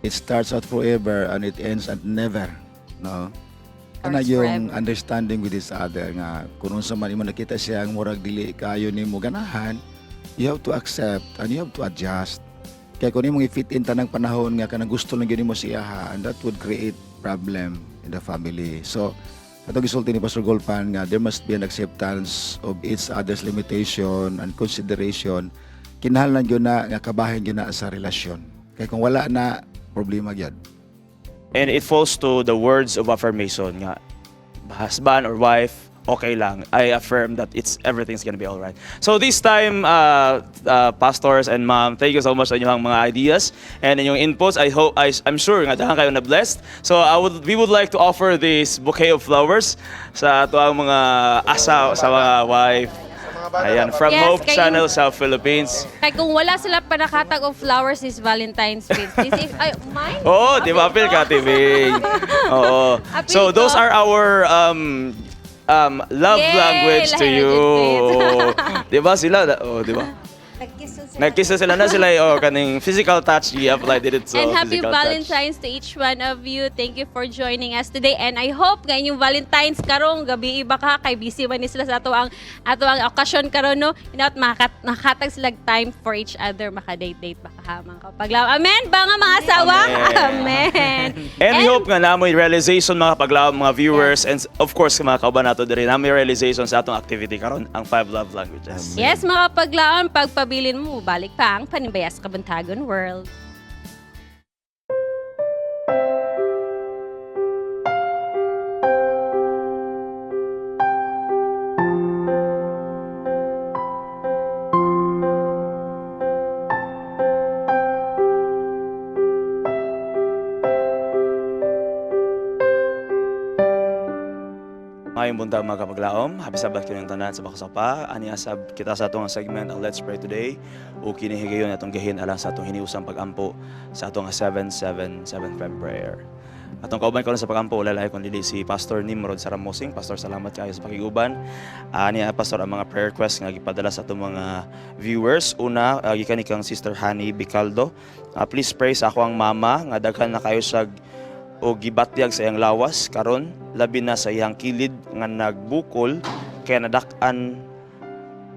it starts out forever and it ends at never, no? Kana Starts yung forever. Understanding with each other nga kung unsa man imo nakita siya ang murag dili kayo nimo ganahan, you have to accept and you have to adjust. Kaya kung imong i-fit in tanang panahon nga kanang gusto lang gyud nimo siya ha, and that would create problem in the family. So, ato gisulti ni Pastor Golpan nga there must be an acceptance of each other's limitation and consideration. Kinahanglan gyud na nga kabahin gyud na sa relasyon. Kaya kung wala na, problema gyud. And it falls to the words of affirmation nga husband or wife, okay lang. I affirm that it's everything's gonna be all right. So this time, pastors and ma'am, thank you so much sa inyong mga ideas and inyong inputs. I hope, I'm sure nga daghan kayo na blessed. So I would, we would like to offer this bouquet of flowers sa ato ang mga asa sa mga wife. Ayan, from Yes, Hope Channel South Philippines. Kaya kung wala sila panakatag of flowers this Valentine's Day, this is, ay, mine? Oo, di ba? Apil ka, Tibing. Oo. Apil So, those ko. Are our love Yay! language to Lahi na you. jud. Di ba sila? Oh, di ba? Nagkiss na sila na sila, oh, kaning physical touch i-apply dito so And happy physical touch. Valentine's to each one of you. Thank you for joining us today. And I hope nga inyong Valentine's karong gabi iba ka kay busy man ni sila sa ato ang okasyon karon, no. Inaot makatag sila time for each other, maka-date-date baka hamang kapaglaw. Amen ba nga mga asawa? Amen. And we hope nga namoy realization, mga paglaw, mga viewers, and of course mga kauban nato diri, namoy realization sa atong activity karon, ang five love languages. Yes, mga paglaon, pagpabilin mo, balik pa ang Panimbaya sa Kabuntagon World. Maayong buntag, mga kapaglaom. Happy Sabbath kanyong tanan sa Bakasapa. Ani asab kita sa atong segment ang Let's Pray Today. O kini higayon atong gahin alang sa atong hiniusang pag-ampo sa atong 7775 prayer. Atong kauban karon sa pag-ampo wala lahi kundi si Pastor Nimrod Saramosing. Pastor, salamat kaayo sa pakiguban. Ani Pastor ang mga prayer request nga gipadala sa atong mga viewers. Una, gikan ni kang Sister Honey Bicaldo. Please pray sa ako ang mama nga daghan na kayo sa o gibatyag sa iyang lawas karon, labi na sa iyang kilid nga nagbukol kaya nadak-an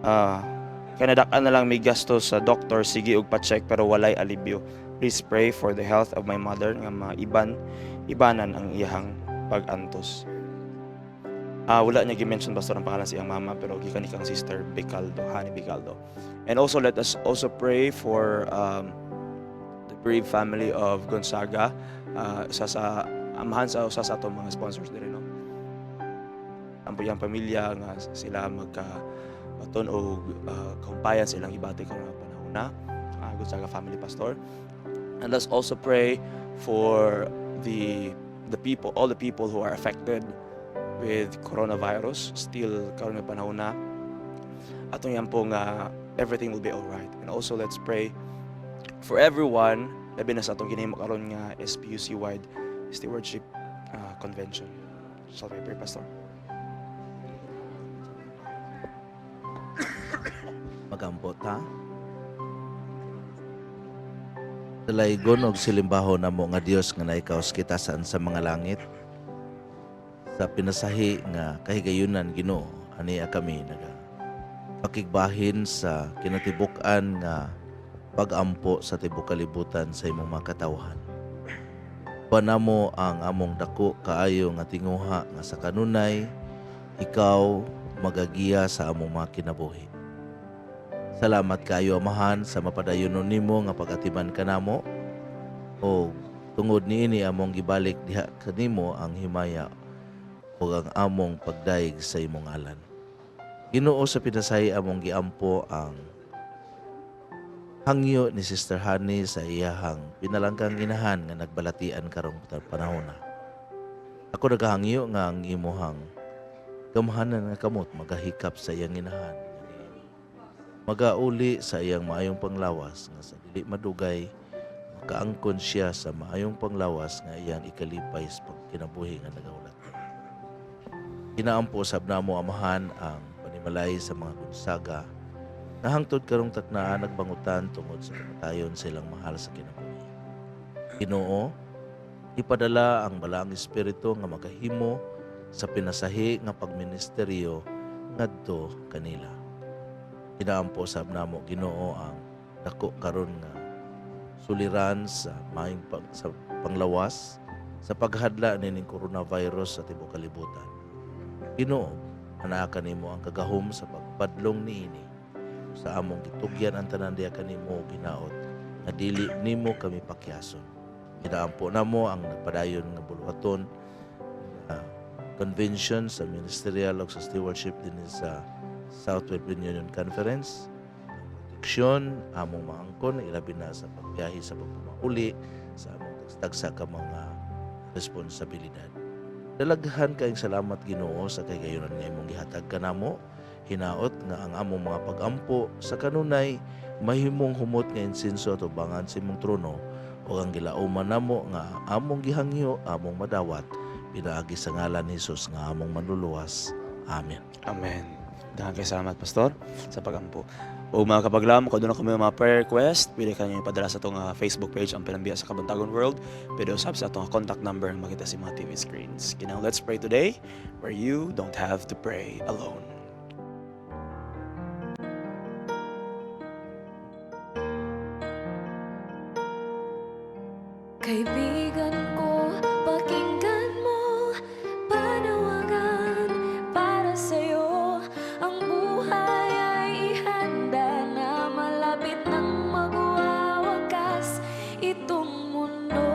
na lang may gasto sa doktor, sige og pa-check pero walay alibyo. Please pray for the health of my mother nga maiban ibanan ang iyang pag-antos. Wala niya gi-mention, Pastor, ang pangalan sa iyang mama, pero gikan ni kang Sister Bicaldo, Hani Bicaldo. And also let us also pray for the brave family of Gonzaga, sa amahan sa usa sa atong mga sponsors diri, no. Ang iyang pamilya nga sila magka baton og kahumpayan sa ilang gibati karon nga panahon na, Gonzaga family, Pastor. And let's also pray for the people, all the people who are affected with coronavirus still karon nga panahon na. Atong yan po nga everything will be all right. And also let's pray for everyone, labi na sa atong ginahimo karon nga SPUC wide stewardship convention. Shall we pray, Pastor? Magampo ta. Dalaygon og silimbahon namo nga Dios nga naikaw sa kitasan sa mga langit. Sa pinasahi nga kahigayunan, Ginoo, ania kami naga pakigbahin sa kinatibuk-an nga pagampo sa tibok kalibutan sa imong mga katawhan. Panamo ang among dako kaayo nga tinguha nga sa kanunay ikaw magagiya sa among mga kinabuhi. Salamat kaayo, Amahan, sa mapadayonon nimo nga pag-atiman kanamo o tungod niini among gibalik diha kanimo ang himaya ug ang among pagdayeg sa imong ngalan. Ginoo, sa pinasahi among giampo ang hangyo ni Sister Honey sa iyahang pinalangkang inahan nga nagbalatian karong panahon na. Ako nagahangyo nga ang imuhang gamhanan nga kamot magahikap sa iyang inahan. Magauli sa iyang maayong panglawas nga sa dili madugay makaangkon siya sa maayong panglawas nga iyang ikalipay sa pagkinabuhi nga nagahulat. Ginaampo sab namo, Amahan, ang panimalay sa mga Gonzaga nga hangtod karong taknaa nagbangutan tungod sa kamatayon sa ilang mahal sa kinabuhi. Ginoo, ipadala ang Balaang Espiritu nga magahimo sa pinasahi nga pagministeryo ngadto kanila. Ginaampo sab namo, Ginoo, ang dako karon nga suliran sa maayong sa panglawas sa paghadla nining coronavirus sa tibuok kalibutan. Ginoo, anaa kanimo ang kagahom sa pagpadlong niini. Sa among gitugyan ang tanan diha kanimo, ginaot nga dili nimo kami pakyason. Ginaampo namo ang nagpadayon nga buluhaton nga convention sa ministerial ug sa stewardship dinhi sa South Philippine Union Conference. Proteksyon among maangkon, ilabi na sa pagbiyahe sa pagpumauli sa among tagsa ka mga responsibilidad. Dalaghan kayong salamat, Ginoo, sa kahigayunan nga imong gihatag kanamo. Hinaot nga ang among mga pagampo sa kanunay mahimong humot nga insenso atubangan sa imong trono, ug ang gilauman namo nga among gihangyo among madawat pinaagi sa ngalan ni Jesus nga among manluluwas. Amen. Amen. Daghang kay salamat, Pastor, sa pagampo. O mga kapaglaom, kung doon kami mga prayer request, pwede kanyo ipadala sa atong Facebook page, ang Panambiya sa Kabuntagon World. Pwede usab sa atong contact number nga makita sa mga TV screens. Okay, now let's pray today where you don't have to pray alone. Kaibigan ko, pakinggan mo, panawagan para sa'yo. Ang buhay ay ihanda na, malapit nang magwawakas itong mundo.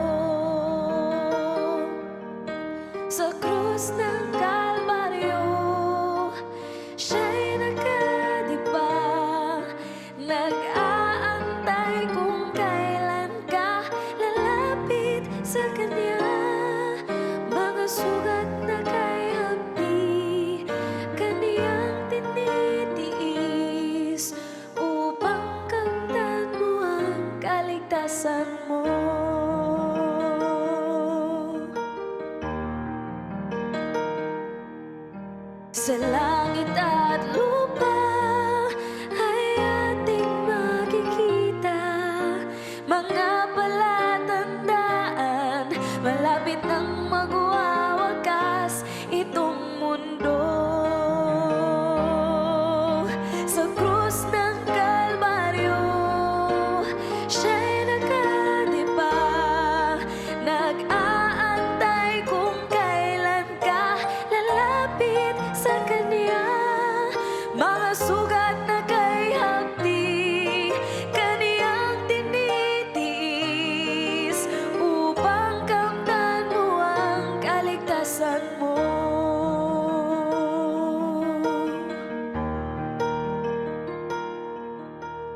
Sa krus ng Kalbaryo, siya'y nakadipa, nag-aantay kung kailan ka lalapit sa kanya. Mga sugat na kay hapdi, kaniyang tinitiis upang kamtan mo ang kaligtasan mo. Sa langit at lupa ay ating makikita mga palatandaan, malapit nang magwawakas itong mundo. Sa krus ng Kalbaryo, siya'y nakadipa, nag-aantay kung kailan ka lalapit sa kanya. Mga sugat na kay hapdi, kaniyang tinitiis upang kamtan mo ang kaligtasan mo.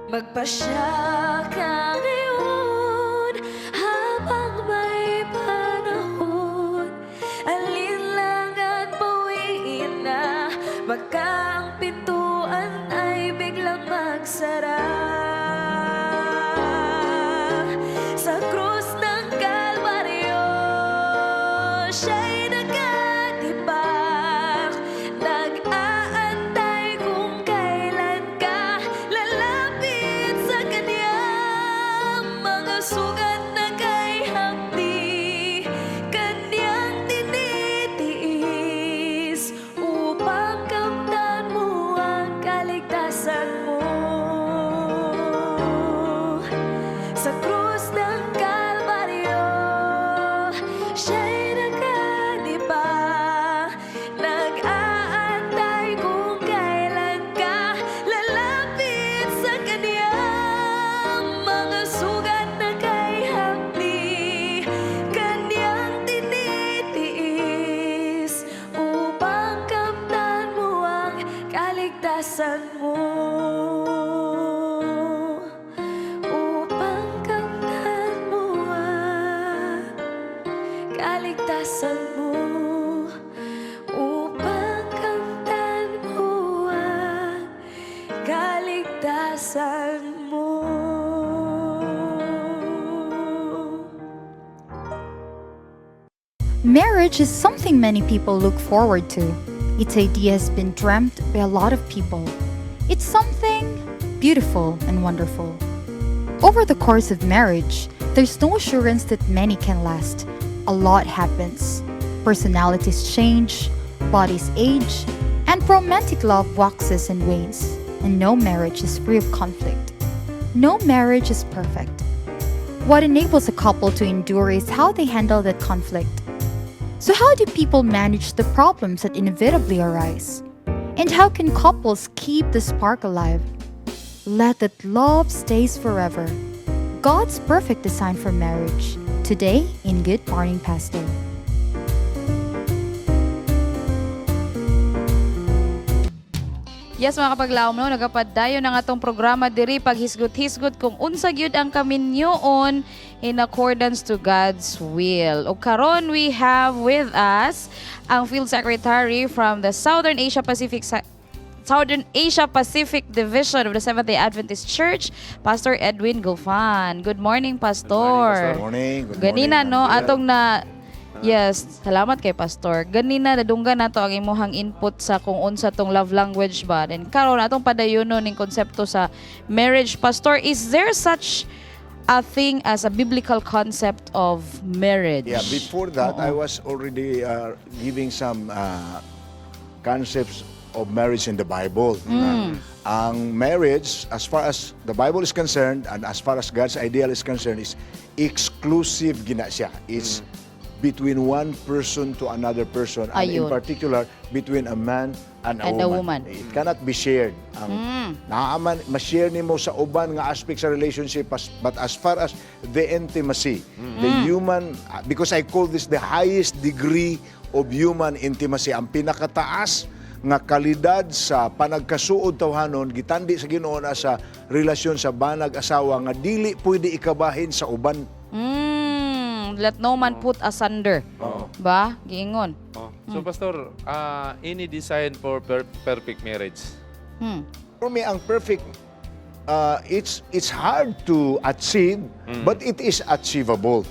Magpasya ka ngayon habang may panahon. Alinlangan, bawiin na, baka ang pintuan ay biglang magsara. Sa krus ng Kalbaryo, siya'y nakatipak, nag-aantay kung kailan ka lalapit sa kanya. Mga sugat na kay hapdi, kanyang tinitiis upang kamtan mo ang kaligtasan mo. Sa krus ng Kalbaryo, siya'y nakadipa, nag-aantay kung kailan ka lalapit sa kanya. Mga sugat na kay hapdi, kanyang tinitiis upang kamtan mo ang kaligtasan mo. Upang kamtan mo ang kaligtasan mo. Upang kamtan mo ang kaligtasan. Marriage is something many people look forward to. Its idea has been dreamt by a lot of people. It's something beautiful and wonderful. Over the course of marriage, there's no assurance that many can last. A lot happens. Personalities change, bodies age, and romantic love waxes and wanes. And no marriage is free of conflict. No marriage is perfect. What enables a couple to endure is how they handle that conflict. So, how do people manage the problems that inevitably arise? And how can couples keep the spark alive? Let that love stays forever. God's perfect design for marriage. Today in Good Morning Pastor. Yes, mga kapaglaom, no, nagapadayon ang atong programa diri paghisgot-hisgot kung unsa gyud ang kaminyoon in accordance to God's will. O karon, we have with us ang Field Secretary from the Southern Asia Pacific Division of the Seventh-day Adventist Church, Pastor Edwin Gulfan. Good morning, Pastor. Good morning. Good Ganina morning, no Ma'am. Atong na. Yes, salamat kay Pastor. Ganina nadunggan nato ang imuhang input sa kung unsa tong love language ba. Then karon atong padayonon ning konsepto sa marriage. Pastor, is there such a thing as a biblical concept of marriage? Yeah, before that, Oo. I was already giving some concepts of marriage in the Bible. Ang marriage, as far as the Bible is concerned and as far as God's ideal is concerned, is exclusive gina siya. It's between one person to another person and in Ayun. Particular between a man and a And a woman. woman. It cannot be shared. Ang naaman ma-share nimo sa uban nga aspect sa relationship but as far as the intimacy, the human, because I call this the highest degree of human intimacy, ang pinakataas nga kalidad sa panagkasuod tawhanon gitandi sa Ginoo na sa relasyon sa banag asawa nga dili pwede ikabahin sa uban. Let no man put asunder. Oo. Ba? Giingon. Oh. So Pastor, any design for perfect marriage? For me, ang perfect, it's hard to achieve, but it is achievable.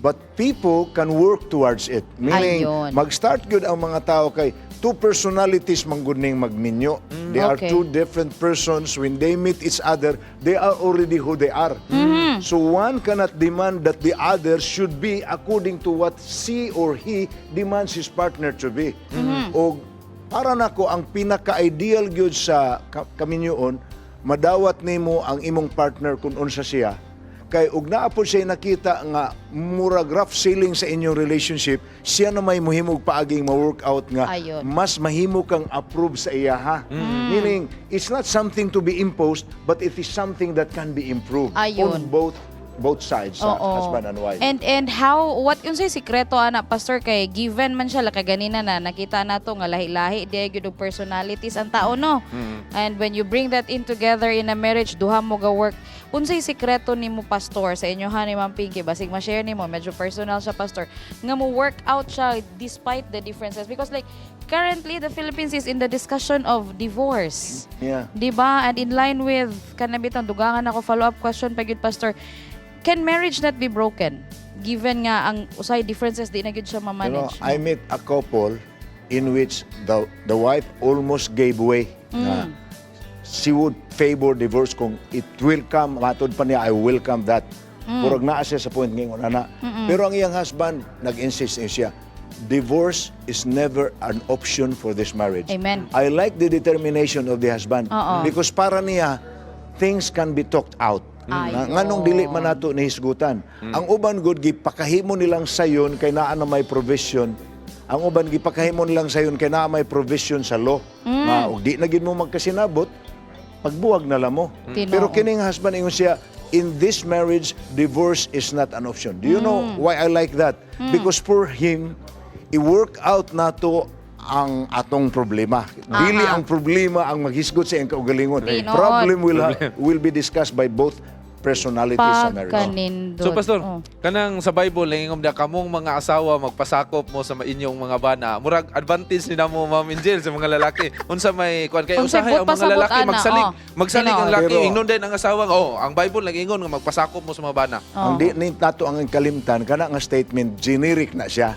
But people can work towards it. Meaning, Ayun. Mag-start good ang mga tao kay two personalities man gud ning magminyo. They are two different persons. When they meet each other, they are already who they are. So one cannot demand that the other should be according to what she or he demands his partner to be. O para nako ang pinaka-ideal gyud sa kaminyoon, madawat nimo ang imong partner kung unsa siya. Kay og naa pod siya nakita nga murag rough sailing sa inyong relationship, siya na may muhimog paaging ma-work out nga Ayun. Mas mahimo kang approve sa iya ha. Meaning, it's not something to be imposed, but it is something that can be improved Ayun. On both sides, sa Oo. Husband and wife. And how, what unsay sikreto ana, Pastor, kay given man siya laka ganina na nakita nato nga lahi-lahi di gyud og personalities ang tao, no? And when you bring that in together in a marriage, duha mo ga work. Unsay sikreto nimo, Pastor, sa inyo ha ni Ma'am Pinky, basig ma-share nimo, medyo personal siya, Pastor, nga mo work out siya despite the differences, because like currently the Philippines is in the discussion of divorce. Di ba? And in line with kanabitang dugangan ako follow-up question pa gyud, Pastor. Can marriage not be broken? Given nga ang usay differences di na gyud siya ma-manage. I met a couple in which the wife almost gave way. Na she would favor divorce kung it will come, matod pa niya, "I welcome that." Murag naa siya sa point ngayon, ana. Pero ang iyang husband, nag-insist siya, "Divorce is never an option for this marriage." Amen. I like the determination of the husband. Oo. Because para niya, things can be talked out. Ayun. Nganong dili man nato nihisgutan? Ang uban gud gipakahimo nilang sayon kay naa na may provision. Ang uban gipakahimo nilang sayon kay naa may provision sa law. Nga og di na gid mo magkasinabot, pagbuwag na lang mo. Tinuod. Pero kining husband, ingon siya, "In this marriage, divorce is not an option." Do you know why I like that? Because for him, i-work out nato ang atong problema. Dili ang problema ang maghisgot sa iyang kaugalingon. Tinuod. Problem will be discussed by both personality sa marriage. Pagkanindot. So pastor, Oh. kanang sa Bible ingom da kamong mga asawa magpasakop mo sa inyong mga bana. Murag advantage ni namo, Ma'am Angel, sa mga lalaki. Unsa may kuan kay Unsay usahay ang mga pasabot, lalaki ana, magsalig, oh. magsalig ang Tinuod. laki Pero ingnon din ang asawa nga, oh, ang Bible nag-ingon nga magpasakop mo sa mga bana. Ang di ni nato ang kalimtan kana nga statement, generic na siya.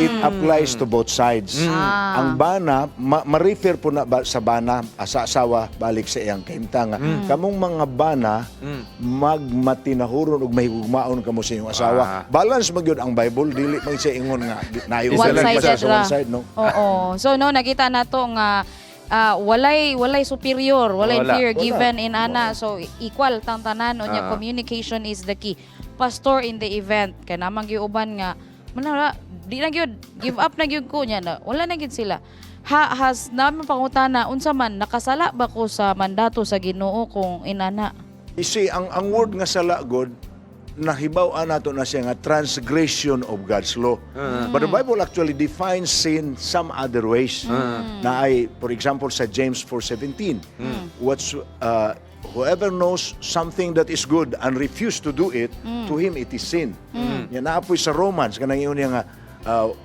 It applies to both sides. Ah. Ang bana ma-refer po na ba, sa bana, sa asawa balik sa iyang kahimtang nga kamong mga bana, magmatinahuron ug mahigugmaon kamo sa inyong asawa. Balance man gyud ang Bible, dili man siya ingon nga nayo One-sided sa ra. one side, no. Oo. So no, nakita nato nga walay superior, walay Wala. inferior Wala. given in ana. So equal tang tanan unya, communication is the key. Pastor, in the event kay namang giuban nga manara di na gyud, give up na gyud ko niya na. Wala na gyud sila. Ha has naman pangutana, unsa man, nakasala ba ko sa mandato sa Ginoo kung inana? You see, ang word nga sala god, nahibaw-an nato na siya nga transgression of God's law. But the Bible actually defines sin some other ways. Na ay, for example, sa James 4:17, whoever knows something that is good and refuse to do it, to him it is sin. Yan naapoy sa Romans, kanang iyon niya nga,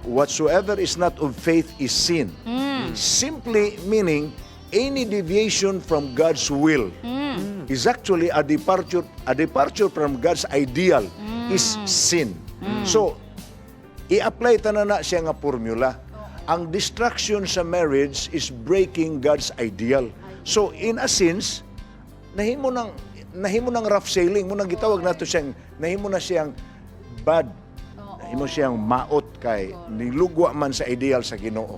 whatsoever is not of faith is sin. Simply meaning, any deviation from God's will is actually a departure from God's ideal is sin. So, i-apply tanan na siya nga formula. Ang destruction sa marriage is breaking God's ideal. So, in a sense, nahimo ng rough sailing mo nang gitawag nato siyang nahimo na siyang bad. Nahimo siyang maot kay nilugwa man sa ideal sa Ginoo.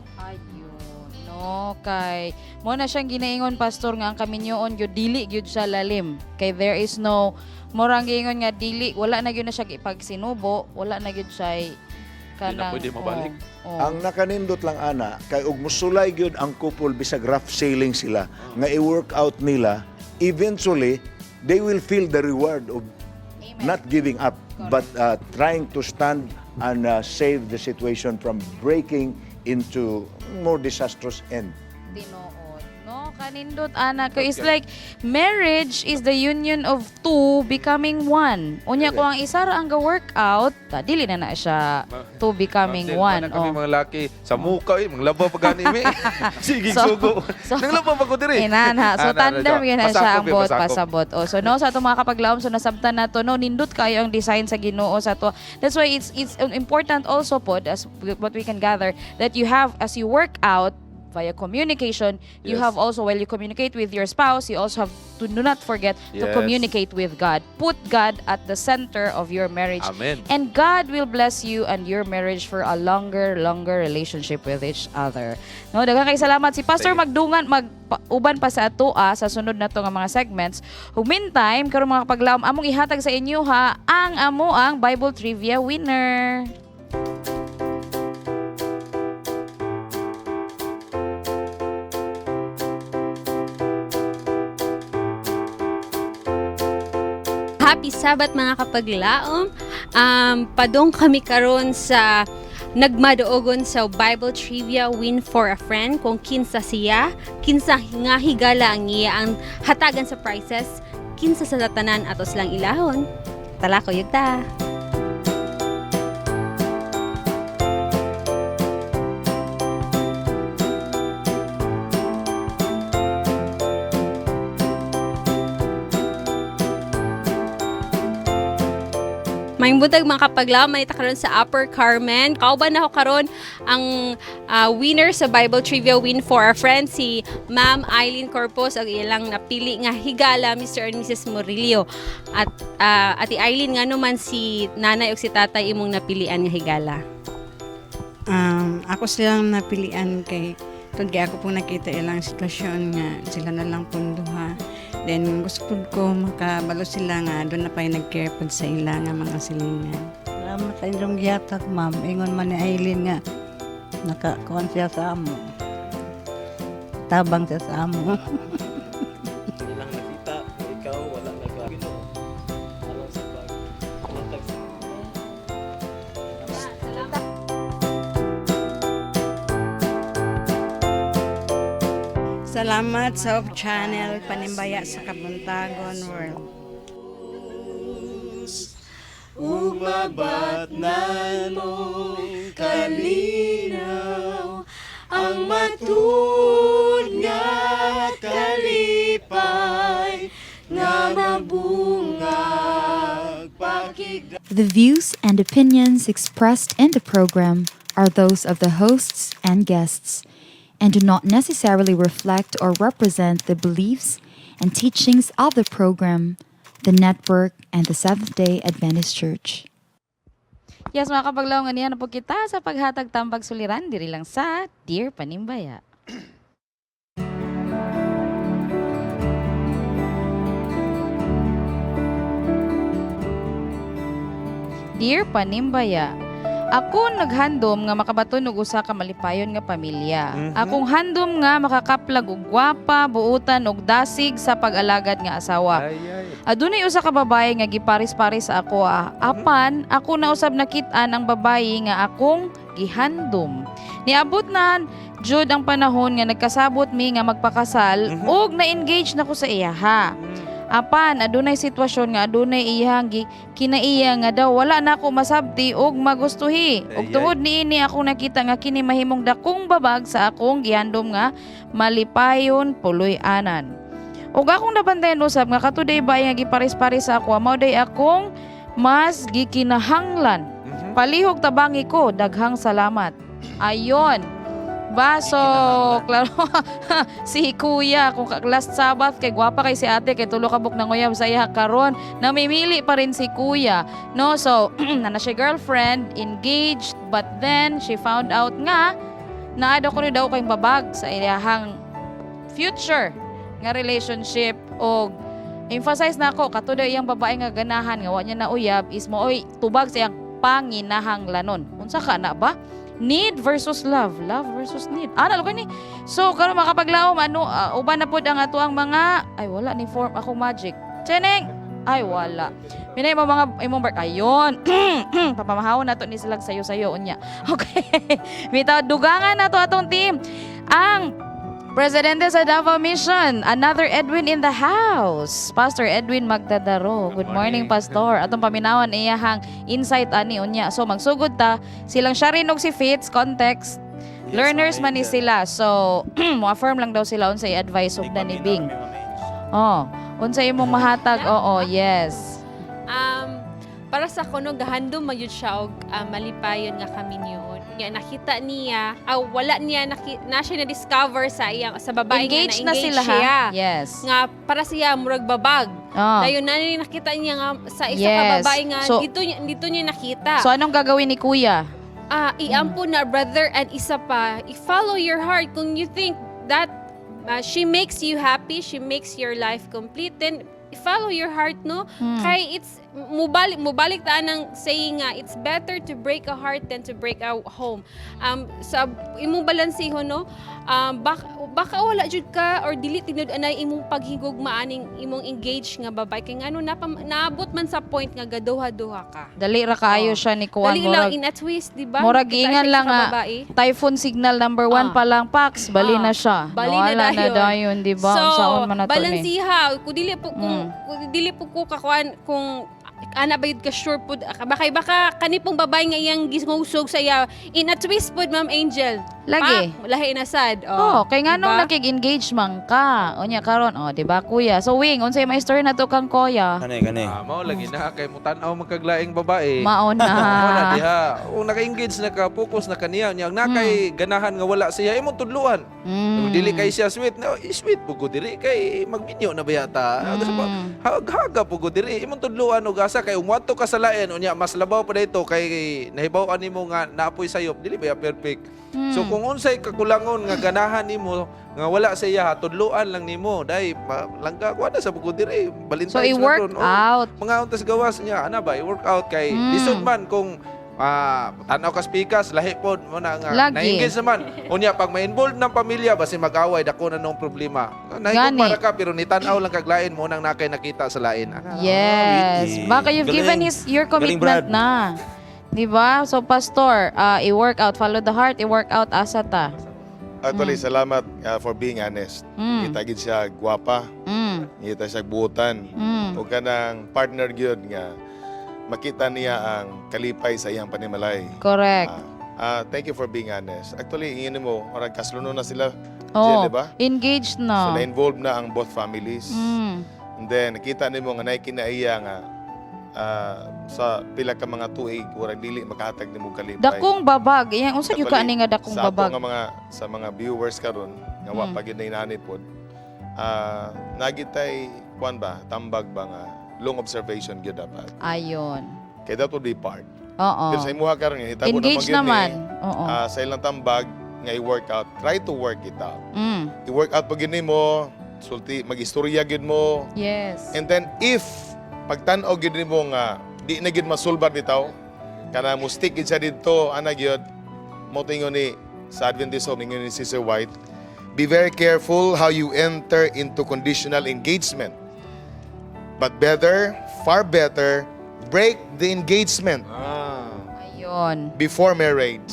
No, kay mo na siyang ginaingon, pastor, nga ang kaminyoon gyud dili gyud siya lalim. Kay there is no morang giingon nga dili, wala na gyud na siya ipagsinubo, wala na gyud siya kanang pwede mabalik. Oh. Ang nakanindot lang ana kay og musulay gyud ang couple bisag rough sailing sila nga i-work out nila, eventually they will feel the reward of not giving up but trying to stand and save the situation from breaking into more disastrous end. Tinuod. No, kanindot ana ko. It's like marriage is the union of two becoming one. Unya kung ang isa ra ang ga-workout, ta, dili na na siya two becoming Ma'am Sil, one. mana kami Oh. mga laki sa muka eh, manglaba pa gani mi. Sige So- sugo. Nanglaba pa ko diri. Inana. So Ana, tandem ana, yun na siya pasakop ang eh, buot pasakop. pasabot. Oh, so no, sa atong mga kapaglaom, so nasabtan nato, no, nindot kayo ang design sa Ginoo sa to. That's why it's important also pod, as what we can gather, that you have, as you work out via communication, you have also, while you communicate with your spouse, you also have to do not forget to communicate with God. Put God at the center of your marriage. Amen. And God will bless you and your marriage for a longer, longer relationship with each other. No, daghan kay salamat si Pastor Magdungan, mag uban pa sa atoa sa sunod na to nga mga segments. Ug meantime, karon mga kapaglaom, among ihatag sa inyo ha ang amo ang Bible Trivia winner. Happy Sabbath, mga kapaglaom. Padong kami karon sa nagmadoogon sa Bible Trivia Win for a Friend, kung kinsa siya, kinsa nga higala ang iya ang hatagan sa prizes, kinsa sa tanan, atos lang ilahon. Talako yugta. Maayong buntag, mga kapaglaom, manita karon sa Upper Carmen. Kauban ako karon ang winner sa Bible Trivia Win for a Friend, si Ma'am Eileen Corpus, ang ilang napili nga higala, Mr. and Mrs. Murillo. At Ate Eileen, ngano man si nanay ug si tatay imong napilian nga higala? Ako silang napilian kay tungod kay ako pong nakita ilang sitwasyon nga sila na lang pong duha. Then gusto pud ko makabalo sila nga doon na pa nag-care pud sa ila nga mga silingan. Salamat sa inyong gihatag, ma'am. Ingon man ni Aileen nga nakakuan siya sa amo. Tabang siya sa amo. Nilang nakita na ikaw wala nag Ginoo alang sa paglatag sa Salamat sa Hope Channel, Panimbaya sa Kabuntagon World. Ug mabatnan mo kalinaw ang matud nga kalipay nga mabungag pakig The views and opinions expressed in the program are those of the hosts and guests and do not necessarily reflect or represent the beliefs and teachings of the program, the network, and the Seventh day Adventist Church. Yes, mga kapaglaom, anihan na po kita sa paghatag tambag suliran diri lang sa Dear Panimbaya. Dear Panimbaya, ako naghandom nga makabaton og usa ka malipayon nga pamilya. Akong handom nga makakaplag og gwapa, buutan og dasig sa pag-alagad nga asawa. Adunay usa ka babaye nga giparis-paris sa ako ah. Apan ako na usab nakit-an ang babaye nga akong gihandom. Niabot na jud ang panahon nga nagkasabot mi nga magpakasal ug na-engage na ko sa iyaha. Apan adunay sitwasyon nga adunay iyang kinaiya nga daw wala na ako masabti ug magustuhi. Ug Ay, tungod niini akong nakita nga kini mahimong dakong babag sa akong gihandom nga malipayon puloy-anan. Ug akong nabantayan usab nga katuday ba nga giparis-paris sa ako, mao day akong mas gikinahanglan. Palihog tabangi ko, daghang salamat. Ayon. Baso, klaro si kuya kung last Sabbath kay gwapa kay si ate kay tulo ka buk nanguyab sa iya karon, namimili pa rin si kuya, no? So na siya girlfriend, engaged, but then she found out nga naa daw kuno daw kay babag sa iyahang future nga relationship. Og emphasize na ako, katuday iyang babae nga ganahan nga wa niya nauyab is mooy tubag sa iyang panginahanglanon. Unsa ka na ba? Need versus love, love versus need. Ana lo ni. So karon, makapaglaom, ano, uban na pod ang ato ang mga, ay, wala ni form ako magic. Cheneng, ay, wala. Minay mo mga imong bark ayon. Papamahawon nato ni silag sayo-sayo unya. Okay. Bitaw dugangan nato atong team. Ang Presidente sa Davao Mission, another Edwin in the house. Pastor Edwin Magdadaro. Good morning, Pastor. Atong paminawan iyahang insight ani unya. So magsugod ta, silang Sharin og si Fitz, context. Learners man ni sila. So mo-affirm lang daw sila unsay advice og ni Bing. Oh, unsa imong mahatag? Oo, yes. Para sa kuno, gahandom man jud siya og malipayon nga kaminyoon. Nga nakita niya, wala niya na siya na-discover sa iyang sa babae Engaged nga na na-engage sila, ha? siya. Yes. Nga para siya murag babag. Dayon na niya nakita niya nga sa isa ka babae nga dito niya nakita. So anong gagawin ni kuya? Iampo na, brother, and isa pa, i-follow your heart. Kung you think that she makes you happy, she makes your life complete, then follow your heart, no? Kay it's mubalik ta ng saying nga, it's better to break a heart than to break a home. Sa imong balansihon, no? Baka wala jud ka or dili tinud anay imong paghigugma aning imong engage nga babae kay ngano naabot man sa point nga gaduha-duha ka. Dali ra kaayo siya ni kuan. Dali lang in a twist, di ba? Murag Kita giingan siya lang sa nga babae. typhoon signal number 1 pa lang, pax bali na siya. Bali na Nawala na dayon. dayon, di ba? So, Unsaon man nato ni? Balansiha. Kung dili po ko kakuan, kung ana ba yun ka sure pud, baka kani pong babae nga iyang gisngusog sa iya in a twist pud, Ma'am Angel. Lagi. Pak, lahi na sad. Oh, kay nganong diba? nakig-engage man ka? Unya karon, oh, di ba, kuya? So wing, unsay may story na to kang kuya? Kani, kani. Ah, mao lagi na kay mutan-aw magkaglaing babae. Mao na. Mao na diha. Kung naka-engage na ka, focus na kaniya nya. Na kay ganahan nga wala siya, imong tudluan. Kung dili kay siya sweet, no, sweet po ko diri kay magminyo na ba yata. Haga po ko diri, imong tudluan og asa kay umuadto ka sa lain unya mas labaw pa dito kay nahibaw-an nimo nga naapoy sayop, dili ba ya perfect. So kung unsay kakulangon nga ganahan nimo nga wala sa iya, tudluan lang nimo dai langga ko na sa bukod diri. Valentine's So, i-work na ron, oh. out. Mga untas gawas niya ana ba, i-work out kay lisod man kung tanaw ka spikas lahi pod mo na nga Lagi. na-engage naman unya pag ma-involve ng pamilya basin mag-away dako na nung problema. Gani. Nahigugma ra ka pero nitan-aw lang kaglain mo nang nakay nakita sa lain. Ana. Yes. Baka you've given Galing. his your Galing, commitment Brad. na. Di ba? So pastor, i-work out, follow the heart, i-work out asa ta. Actually, salamat for being honest. Kita gid siya gwapa. Kita siya buutan. Ug kanang partner gyud nga Makita niya ang kalipay sa iyang panimalay. Correct. Thank you for being honest. Actually, ingin mo, orang kasluno na sila. Oh, Jill, di ba? Engaged na. So, na-involved na ang both families. And then, nakita nimo nga naay kinaiya nga sa pila ka mga tuig murag dili makahatag nimo kalipay. Dakong babag. Iyang unsa gyud ka Actually, ani nga dakong sa ato babag? nga mga sa mga viewers karon nga wa pa gyud na inani pod. Nagitay kuan ba, tambag ba nga long observation gyud dapat. Ayon. Kay that would be part. Oo. Pero sa imuha karon nga hitabo Engaged naman gyud naman. ni, Oo. sa ilang tambag nga i-work out, try to work it out. I-work out pag gyud nimo, sulti mag-istorya gyud mo. And then if pagtan-aw gyud nimo nga di na gyud masulbad bitaw, kana mo stick gyud siya didto, ana gyud mo tingon ni sa Adventist Home, ningon ni Sister White, "Be very careful how you enter into conditional engagement. But better, far better, break the engagement Ayon. before marriage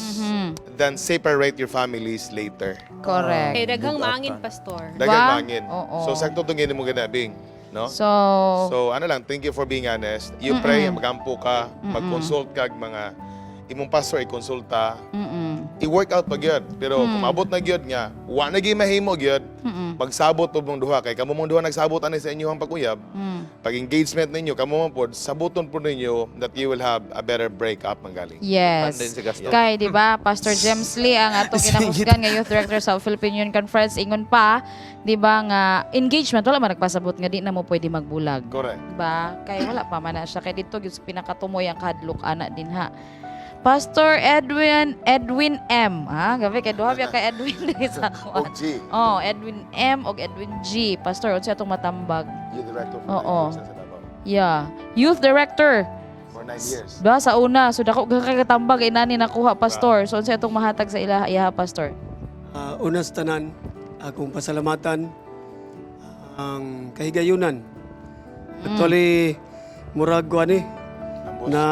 than separate your families later." Correct. Kay daghang maangin, Pastor. Daghang Ba? mangin. Oo. So sakto tong mo ganabing, no? So, So ano lang, thank you for being honest. You pray, magampo ka, mag-consult ka og mga imong pastor i-konsulta. I-work out pa gyud. Pero kung maabot na gyud nga, wa na gyud mahimo gyud, pagsabot po mong duha kay kamo mong duha nagsabot ani sa inyong pag-uyab. Pag engagement ninyo, kamo man pod sabuton po ninyo that you will have a better breakup manggaling. Yes. Kay, di ba, Pastor James Lee ang atong ginakusgan nga Youth Director sa Philippine Union Conference, ingon pa, di ba, nga engagement, wala man nagpasabot nga di na mo pwede magbulag. Correct. Di ba? Kay wala pa man na siya. Kay dito, gyud sa pinakatumoy ang kahadlok ana din ha. Pastor Edwin Edwin M. Ha, gabi kay duha biya kay Edwin diri sa kuan. Og G. Oh, Edwin M og Edwin G. Pastor, unsa atong matambag? Youth Director for Oo. 9 years na sa Davao. Yeah. Youth Director. For 9 years. Ba sa una, so dako ka katambag inani nakuha, Pastor. So unsa atong mahatag sa ila iha, Pastor? Una sa tanan, akong pasalamatan ang kahigayunan. Actually, murag ko ani na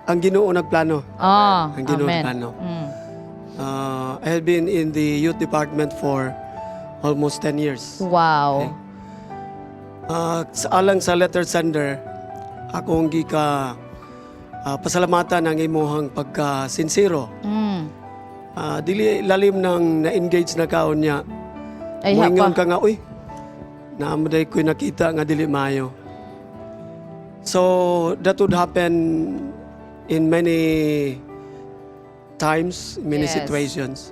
ang Ginoo nagplano. Ang Ginoo amen. Nagplano. I have been in the youth department for almost 10 years. Sa alang sa letter sender, akong gika pasalamatan ang imuhang pagka-sincero. Dili lalim nang na-engage na kaon niya. Ay, Moingon hapa. ka nga, "Uy, naamaday ko'y nakita nga dili maayo." So, that would happen in many times, in many situations.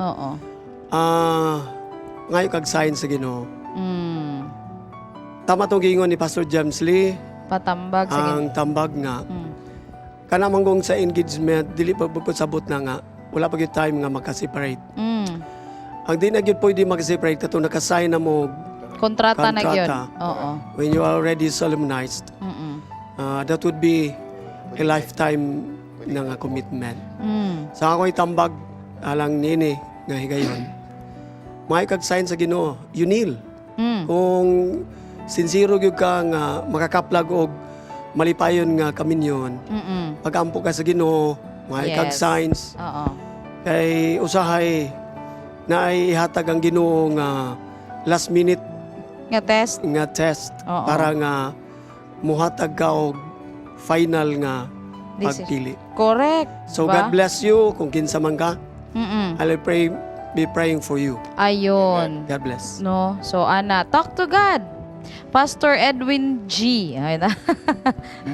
Ngayo kag sign sa Ginoo. Tama tong giingon ni Pastor James Lee, Patambag sa ang tambag nga kana manggong sa engagement dili pa bukod sabot na nga wala pa gyud time nga maka-separate. Ang di na gyud pwede mag-separate kato naka-sign na mo Kontrata na gyud. Kontrata. When you are already solemnized. That would be a lifetime na nga commitment. Sa ako itambag alang nini nga higayon. May kag sign sa Ginoo, you kneel. Kung sincero gyud ka nga makakaplag og malipayon nga kaminyon, pagampo ka sa Ginoo, may kag signs. Kay usahay na ay ihatag ang Ginoo nga last minute nga test nga test para nga muhatag ka og final nga Decision. pagpili. So Ba? God bless you kung kinsa man ka. I'll pray be praying for you. Ayon. God bless. No? So, ana, talk to God. Pastor Edwin G. Ay na.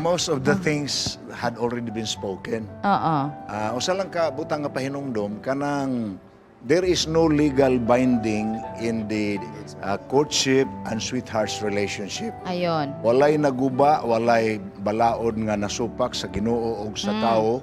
Most of the things had already been spoken. Usa lang ka butang nga pahinungdom kanang there is no legal binding in the courtship and sweethearts relationship. Ayon. Walay naguba, walay balaod nga nasupak sa Ginoo og sa tao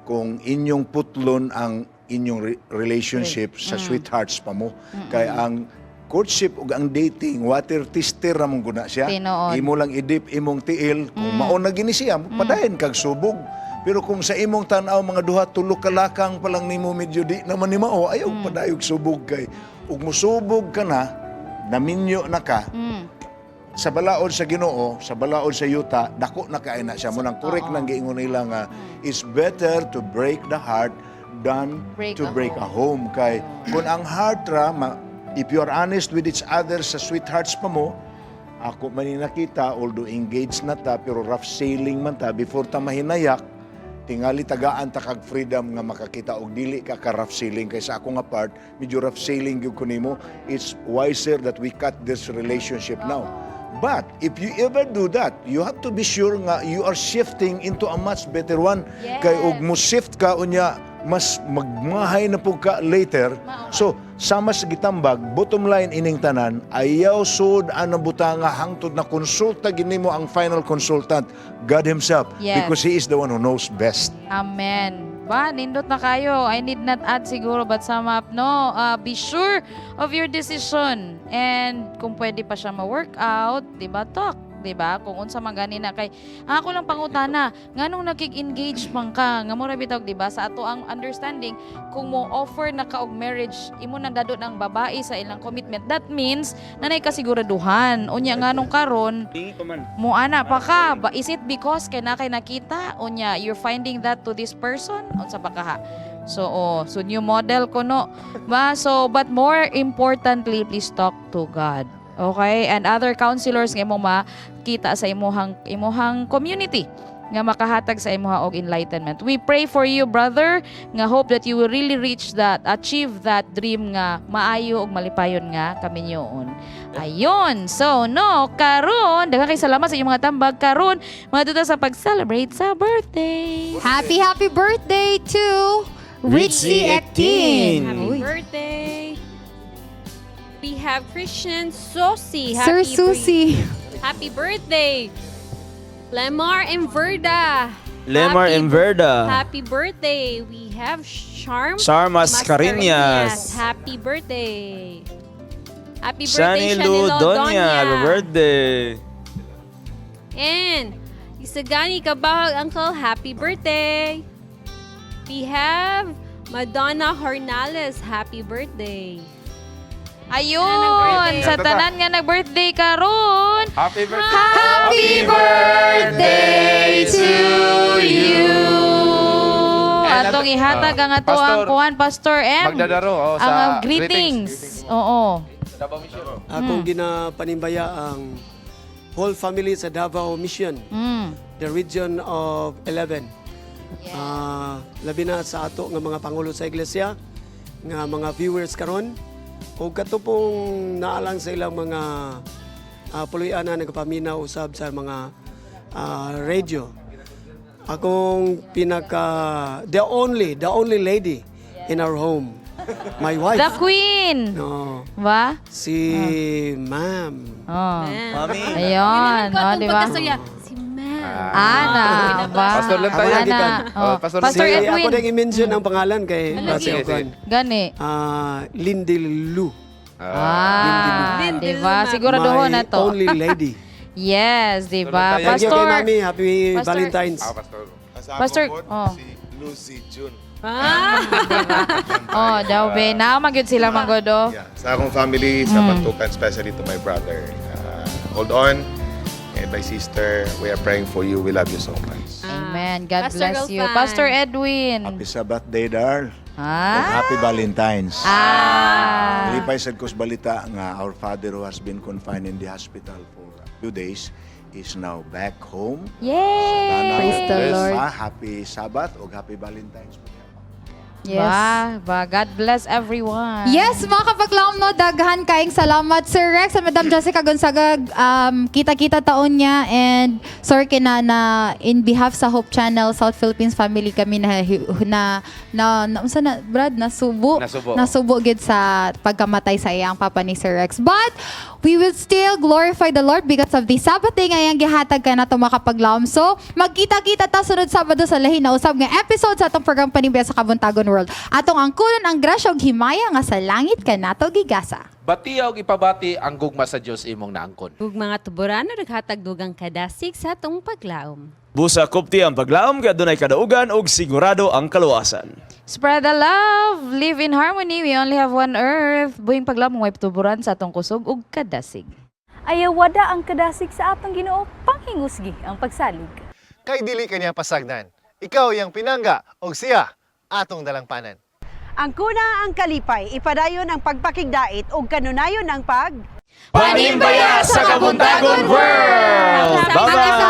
kung inyong putlon ang inyong relationship sa sweethearts pa mo. Kay ang courtship ug ang dating, water tester ra mong guna siya. Tinuod. Imo lang idip imong tiil kung mao na gini siya, padayon kag subog. Pero kung sa imong tan-aw mga duha tulo ka lakang pa lang nimo medyo di naman ni mao, ayaw padayog subog kay ug musubog ka na, naminyo na ka, sa balaod sa Ginoo, sa balaod sa yuta, dako na kay na siya. Mo nang correct nang giingon nila nga it's better to break the heart than break to a break a home. Kay kung ang heart ra, if you are honest with each other sa sweethearts pa mo, Ako man ni nakita, although engaged na ta, pero rough sailing man ta, before ta mahinayak, tingali tagaan ta kag freedom nga makakita og dili ka ka rough sailing. Kay sa ako nga part, medyo rough sailing gyud ko nimo. It's wiser that we cut this relationship now. But if you ever do that, you have to be sure nga you are shifting into a much better one. Kay og mo shift ka unya, mas magmahay na pud ka later. So, sama sa gitambag, bottom line ining tanan, ayaw sud ang butanga hangtod na konsulta gyud nimo ang final consultant, God Himself, because He is the one who knows best. Amen. Ba, nindot na kayo. I need not add siguro, but sum up, no? Be sure of your decision. And kung pwede pa siya ma-work out, di ba, talk. Di ba? Kung unsa man gani na kay ang ako lang pangutana, nganong nakig-engage man ka? Nga mura bitaw, di ba? Sa ato ang understanding, kung mo offer na ka og marriage, imo nang dadon ang babae sa ilang commitment. That means nanay kasiguraduhan. Unya nganong karon mo ana pa ka ba, is it because kay na kay nakita unya you're finding that to this person, unsa ba kaha? So oh, so new model ko no ba? So but more importantly, please talk to God, okay, and other counselors nga imong makita sa imuhang community nga makahatag sa imuha og enlightenment. We pray for you, brother, nga hope that you will really reach that, achieve that dream nga maayo ug malipayon nga kaminyoon. Ayon. So, no, karon, daghan kay salamat sa inyong mga tambag karon, mga tuta sa pag-celebrate sa birthday. Happy, happy birthday to Richie Actin. Happy Uy. Birthday. We have Christian Sosi. Sir Happy Susi. Happy birthday. Lemar and Verda. Lemar and Verda. Happy birthday. We have Charm Char Mascareñas. Happy birthday. Happy Shani birthday, Lu Shanilo Donya. Donya. Happy birthday. And Isagani Kabahag Uncle, happy birthday. We have Madonna Hornales, happy birthday. Ayun, sa tanan nga nag-birthday karon. Happy birthday! Happy birthday to you. Atong ihatag ang ato ang Pastor, kuan, Pastor M. Magdadaro, oh, ang sa greetings. Oo. Akong ginapanimbaya ang whole family sa Davao Mission, the region of 11. Labi na sa ato nga mga pangulo sa iglesia, nga mga viewers karon, o kato pong naalang sa ilang mga puloy-anan nagpaminaw usab sa mga radio. Akong pinaka the only lady in our home, my wife. The Queen. No. Ba? Si Ma'am. Oh. Mami. Ayun, oh, di ba? Si Ma'am. Ana, ba? Pastor lang tayo. Ana. Oh, Oh. Pastor, Pastor Si, Edwin. ako nang i-mention ang pangalan kay Ano, Sige, sige, sige. Gani. Lindy Lu. Ah, di ba? Siguraduhon My na to. only lady. Yes, di ba? Thank you kay Pastor. Mami. Happy Pastor- Valentine's. Ah, Pastor. Pastor, oh. Si Lucy June. Oh, daw be. Naa magyud sila manggodo. Yeah. Sa akong family, sa Pantukan, especially to my brother. Hold on. And my sister, we are praying for you. We love you so much. Amen. God Pastor bless you. Golfan. Pastor Edwin. Happy Sabbath day, Dar. Ah. Happy Valentine's. Ah. Lipay sad ko sa balita nga our father who has been confined in the hospital for a few days is now back home. Yay! Sana Praise the Lord. Pa, happy Sabbath o happy Valentine's. Yes. Ba, ba, God bless everyone. Yes, mga kapaglaom no, daghan kaayong salamat Sir Rex and Madam Jessica Gonzaga. Kita-kita taon niya and sorry kina na in behalf sa Hope Channel South Philippines family kami na unsa na, Brad, nasubo. Nasubo. Nasubo gid sa pagkamatay sa iyang papa ni Sir Rex. But we will still glorify the Lord because of the Sabbath day nga iyang gihatag ka nato, mga kapaglaom. So, magkita-kita ta sunod Sabado sa lahi na usab nga episode sa atong program Panimbaya sa Kabuntagon World. Atong angkunon ang grasya ug himaya nga sa langit kanato gigasa. Batiya og ipabati ang gugma sa Dios imong naangkon. Ug mga tuborano naghatag dugang kadasig sa atong paglaom. Busa kupti ang paglaom kay adunay kadaugan ug sigurado ang kaluwasan. Spread the love, live in harmony. We only have one earth. Buhing paglaom way tuburan sa atong kusog ug kadasig. Ayawada ang kadasig sa atong Ginoo, panghingusgi ang pagsalig. Kay dili kaniya pasagdan. Ikaw iyang pinangga og siya atong dalangpanan. Ang kuna ang kalipay, ipadayon ang pagpakigdait ug kanunayon ang pag Panimbaya sa Kabuntagon World! Bye-bye!